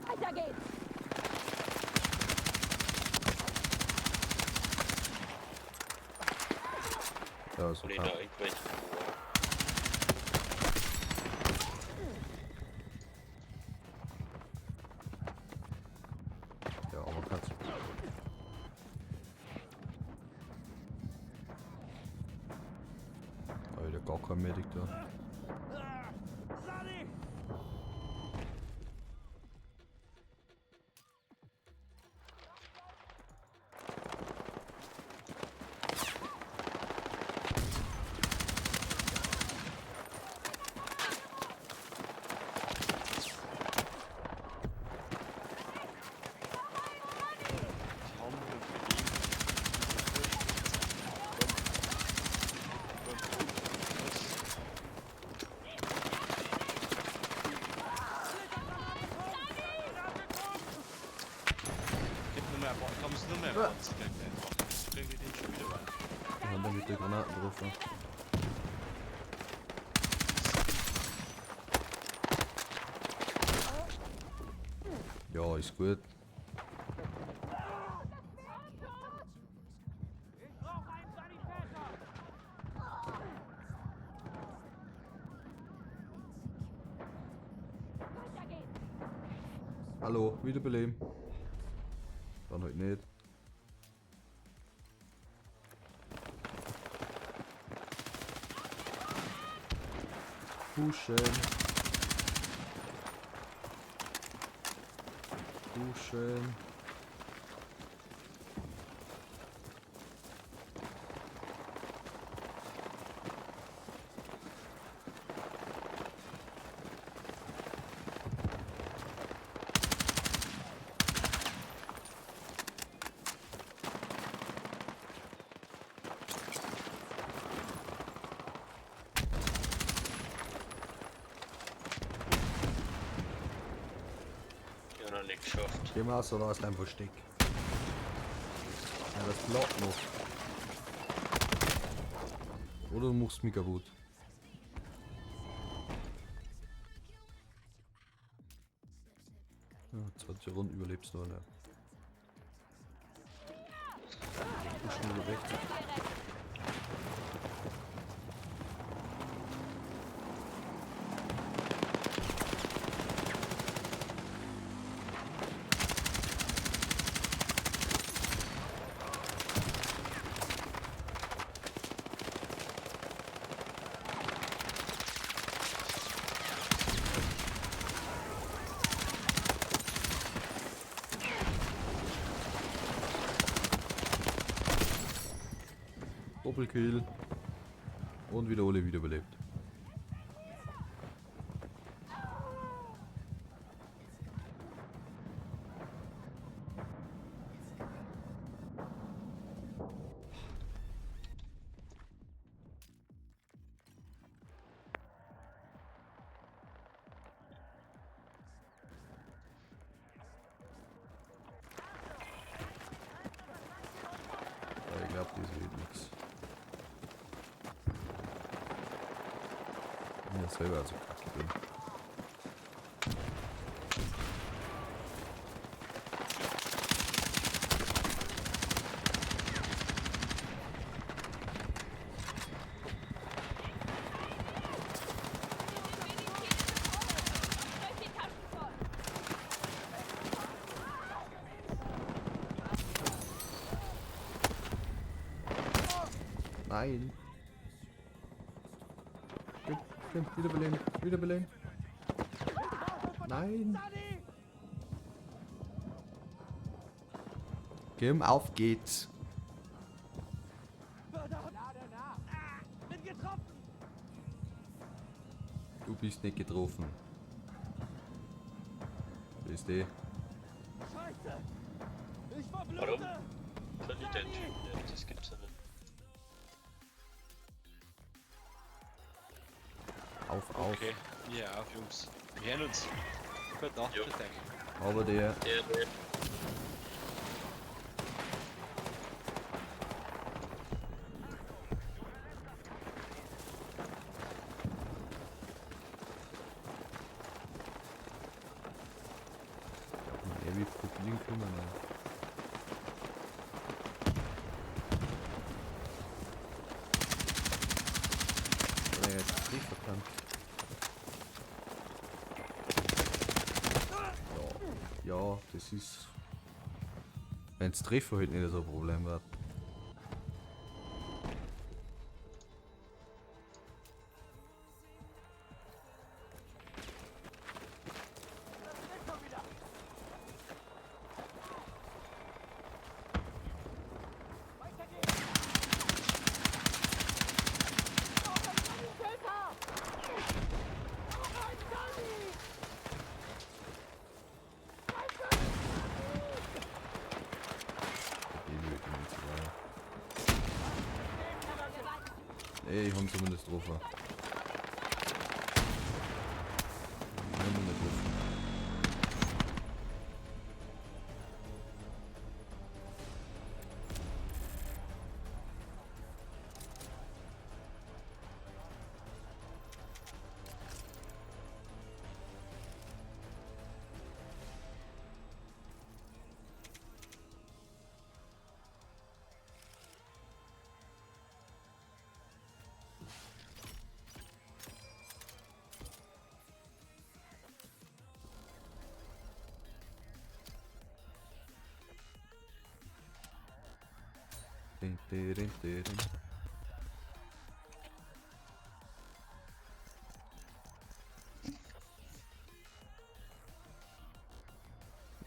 Weiter geht's! Ja, so kann. da irgendwelche Ja, aber kannst. Alter, gar kein Medic da. Die haben ein Problem. Gib nur mehr, kann man nur mehr 20 einfach. Krieg ich den schon wieder rein. Die haben da mit der Granaten drauf. Ne? Ja, ist gut. Hallo, wiederbeleben. Dann halt nicht. Pushen. Pushen. Ja, noch nicht geschafft. Geh mal so, da ist dein Versteck. Ja, das bleibt noch. Oder du machst mich kaputt. Ja, 20 Runden überlebst du noch, ne? Pushen über rechts. Doppelkill. Und wieder alle wiederbelebt. Ich ja selber also kacke bin. Nein. Komm, wiederbeleben, wiederbeleben. Nein. Komm, auf geht's. Du bist nicht getroffen. Bist du? Warum? Kann ich den Typen nicht? Das gibt's ja nicht. Auf, auf. Okay, ja, auf, Jungs. Wir hören uns. Gute Nacht, Jo. bitte. Aber der. Der. Ja, wir probieren können wir nicht. Oder jetzt nicht verkannt. Ja, ja, das ist. Wenn's Treffer halt nicht so ein Problem wird. Ey, ich hab zumindest getroffen. Ich hab ihn nicht getroffen.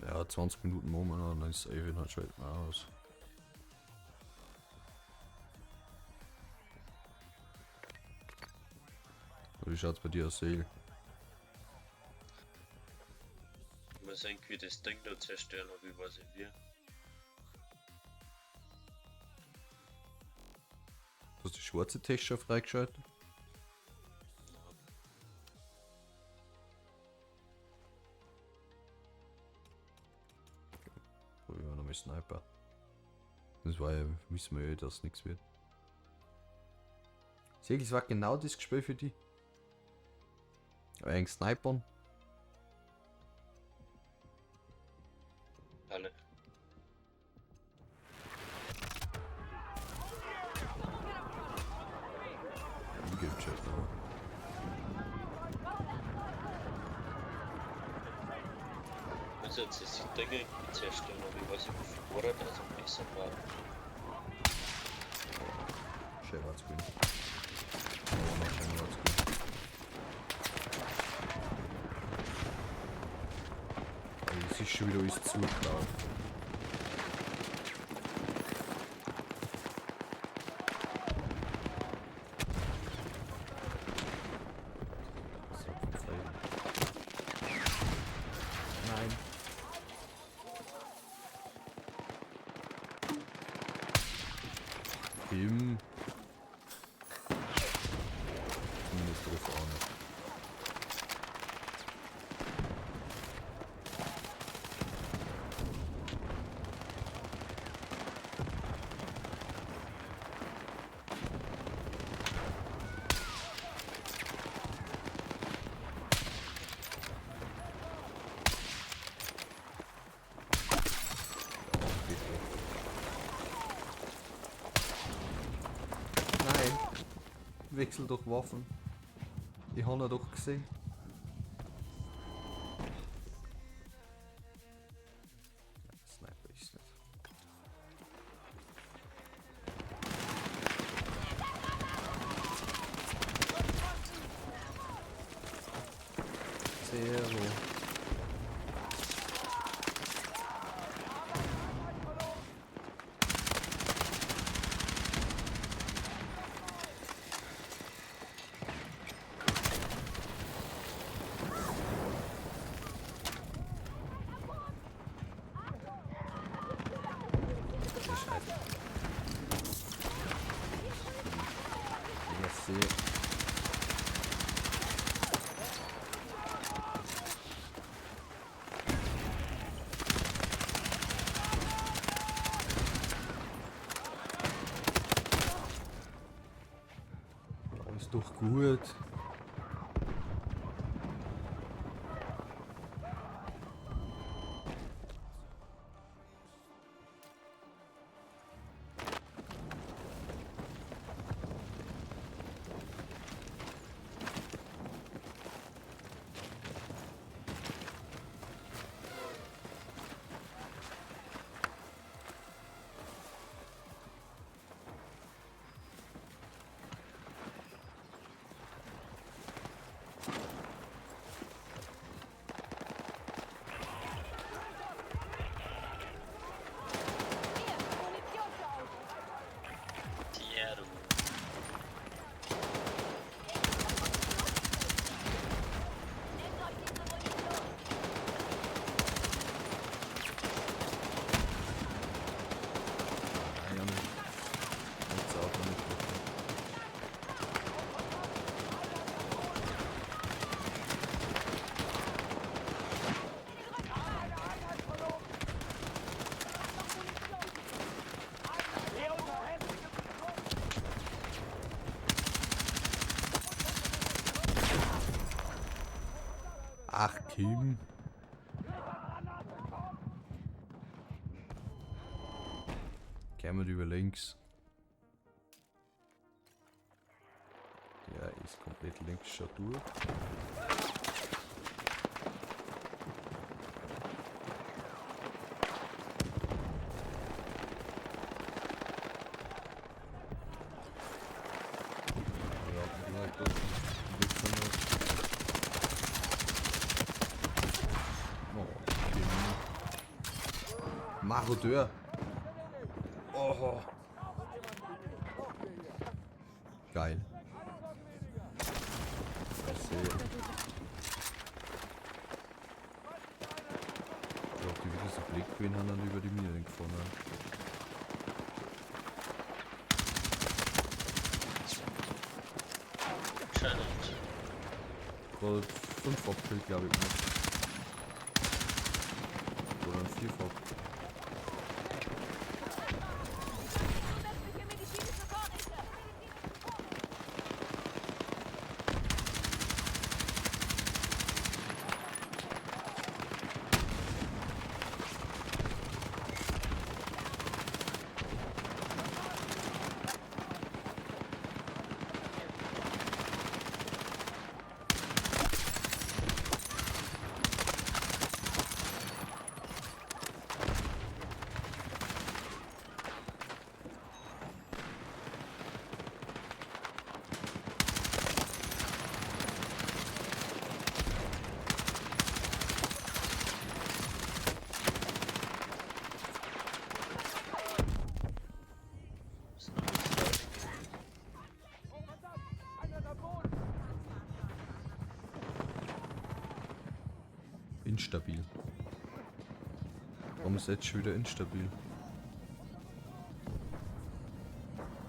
Ja, 20 Minuten machen wir noch, dann ist es ewig, dann schalten wir aus. Wie schaut's bei dir aus, Seel? Ich muss irgendwie das Ding da zerstören, aber ich weiß nicht wie. Hast du die schwarze Tech schon freigeschaltet? Probieren wir nochmal Sniper. Das war ja, wissen wir ja, dass nichts wird. Sieh, das war genau das Gespiel für die. Aber ein Snipern. Alle. Ich geb Chat, aber. Ich muss jetzt das Ding irgendwie zerstören, aber ich weiß nicht, wie viel Bohrer das am besser war. Schön war's grün. Oh, noch schön war's grün. Es ist schon wieder alles zugelaufen. So, vom. Nein. Kim. Zumindest drauf auch nicht. Wechsel doch Waffen. Ich habe ihn doch gesehen. Sniper ist nicht. Zero. Merci. Ja, ist doch gut. Hier, Munition für euch. Ja, du. Nehmt euch diese Munition. Ah, ja, nicht. Jetzt auch noch nicht. Ach, Kim. Kämen über links. Der ist komplett links schon durch. Ja, vielleicht doch. Links haben wir. Oh, Kim. Marodeur. Oh. Geil. Ich sehe. Ich glaube, die wirklich so Blick gewesen haben, dann über die Mine gefahren. Anscheinend. Gerade 5 abgekillt, glaube ich. Gemacht. Oder ein 4-fach. Zusätzliche medizinische Vorräte. Ist noch nicht fertig. Instabil. Warum ist jetzt schon wieder instabil?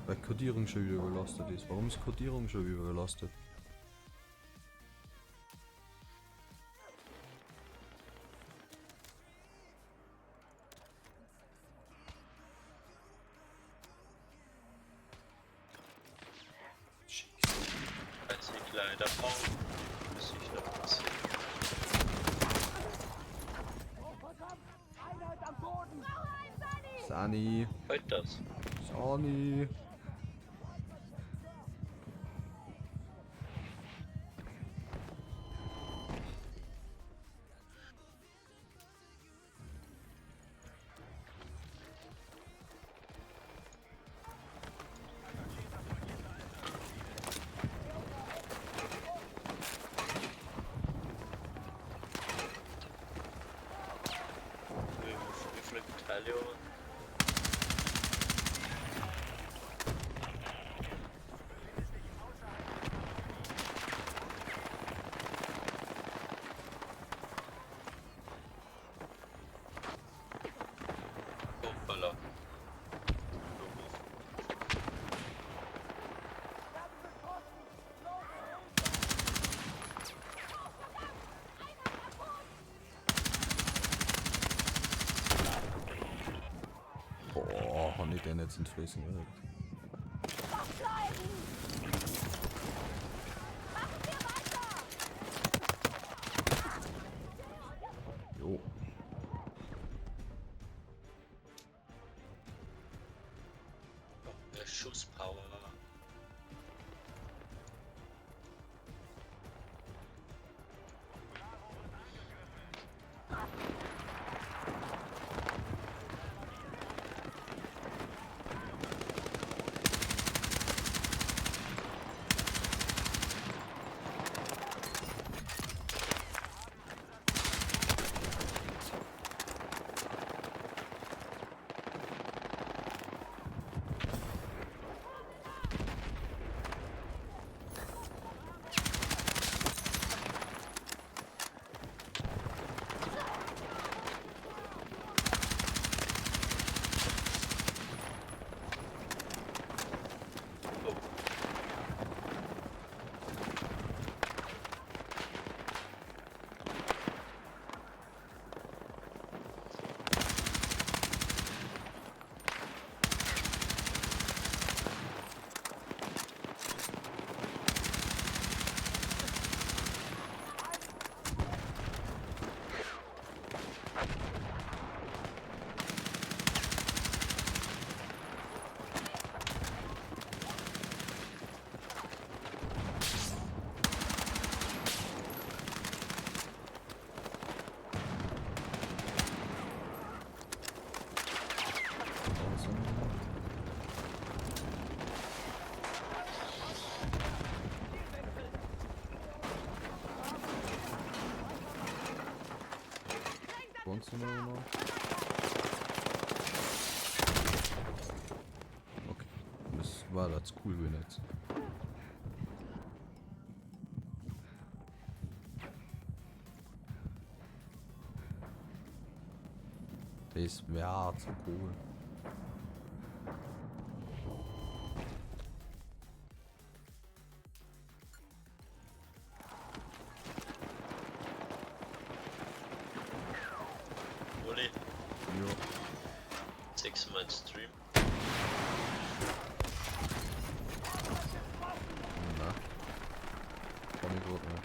Weil Kodierung schon wieder überlastet ist. Warum ist Kodierung schon wieder überlastet? Weiß ich leider auch. Muss ich noch sehen. Sani. Heute das. Sani. Leon. Hoppala. Boah, hab ich den jetzt in die Fresse gekriegt. Bleiben! Machen wir weiter! Jo. Der Schusspower. Also. Sonst noch mal. Okay, das war das cool wenn jetzt. Das wäre zu cool. Oli, Ja. zeigst du meinen Stream? Na. Kann ich grad nicht.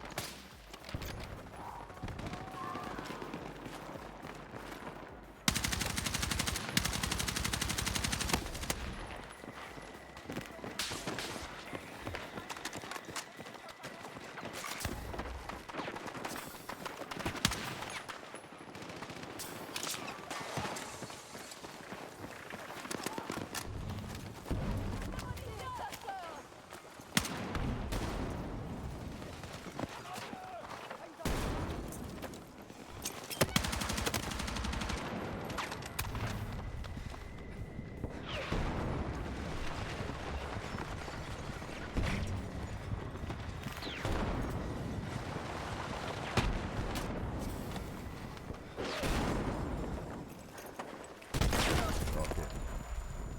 Okay.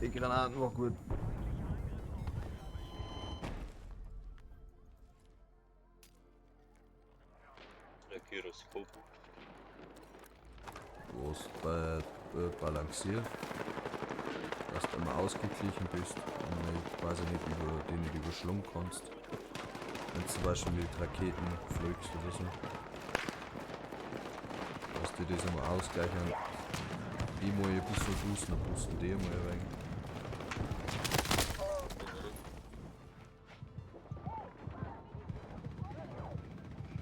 Die Granaten war gut. Der Gyroskop. Was bei balanciert, dass du immer ausgeglichen bist und nicht, quasi nicht über den nicht überschlungen kannst. Wenn du zum Beispiel mit Raketen fliegst oder so. Dass die das immer ausgleichen. Die mal ein bisschen boosten, dann boosten die mal ein wenig.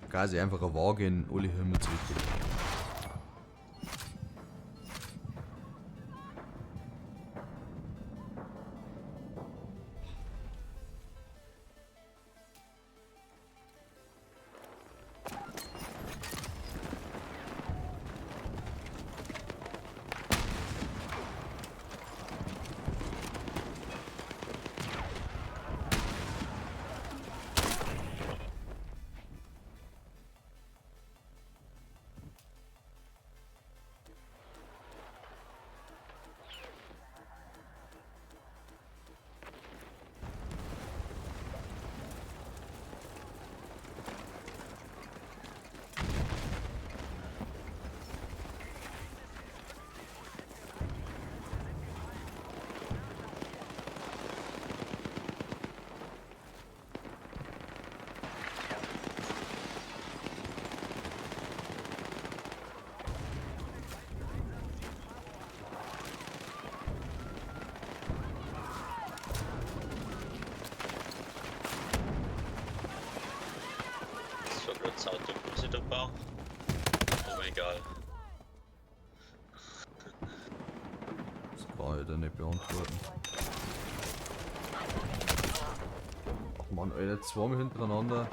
Quasi einfach eine Waage in alle Himmelsrichtungen. das Auto, was ich da baue. Aber egal. Das kann ich dir nicht beantworten. Ach man, Alter, zweimal hintereinander.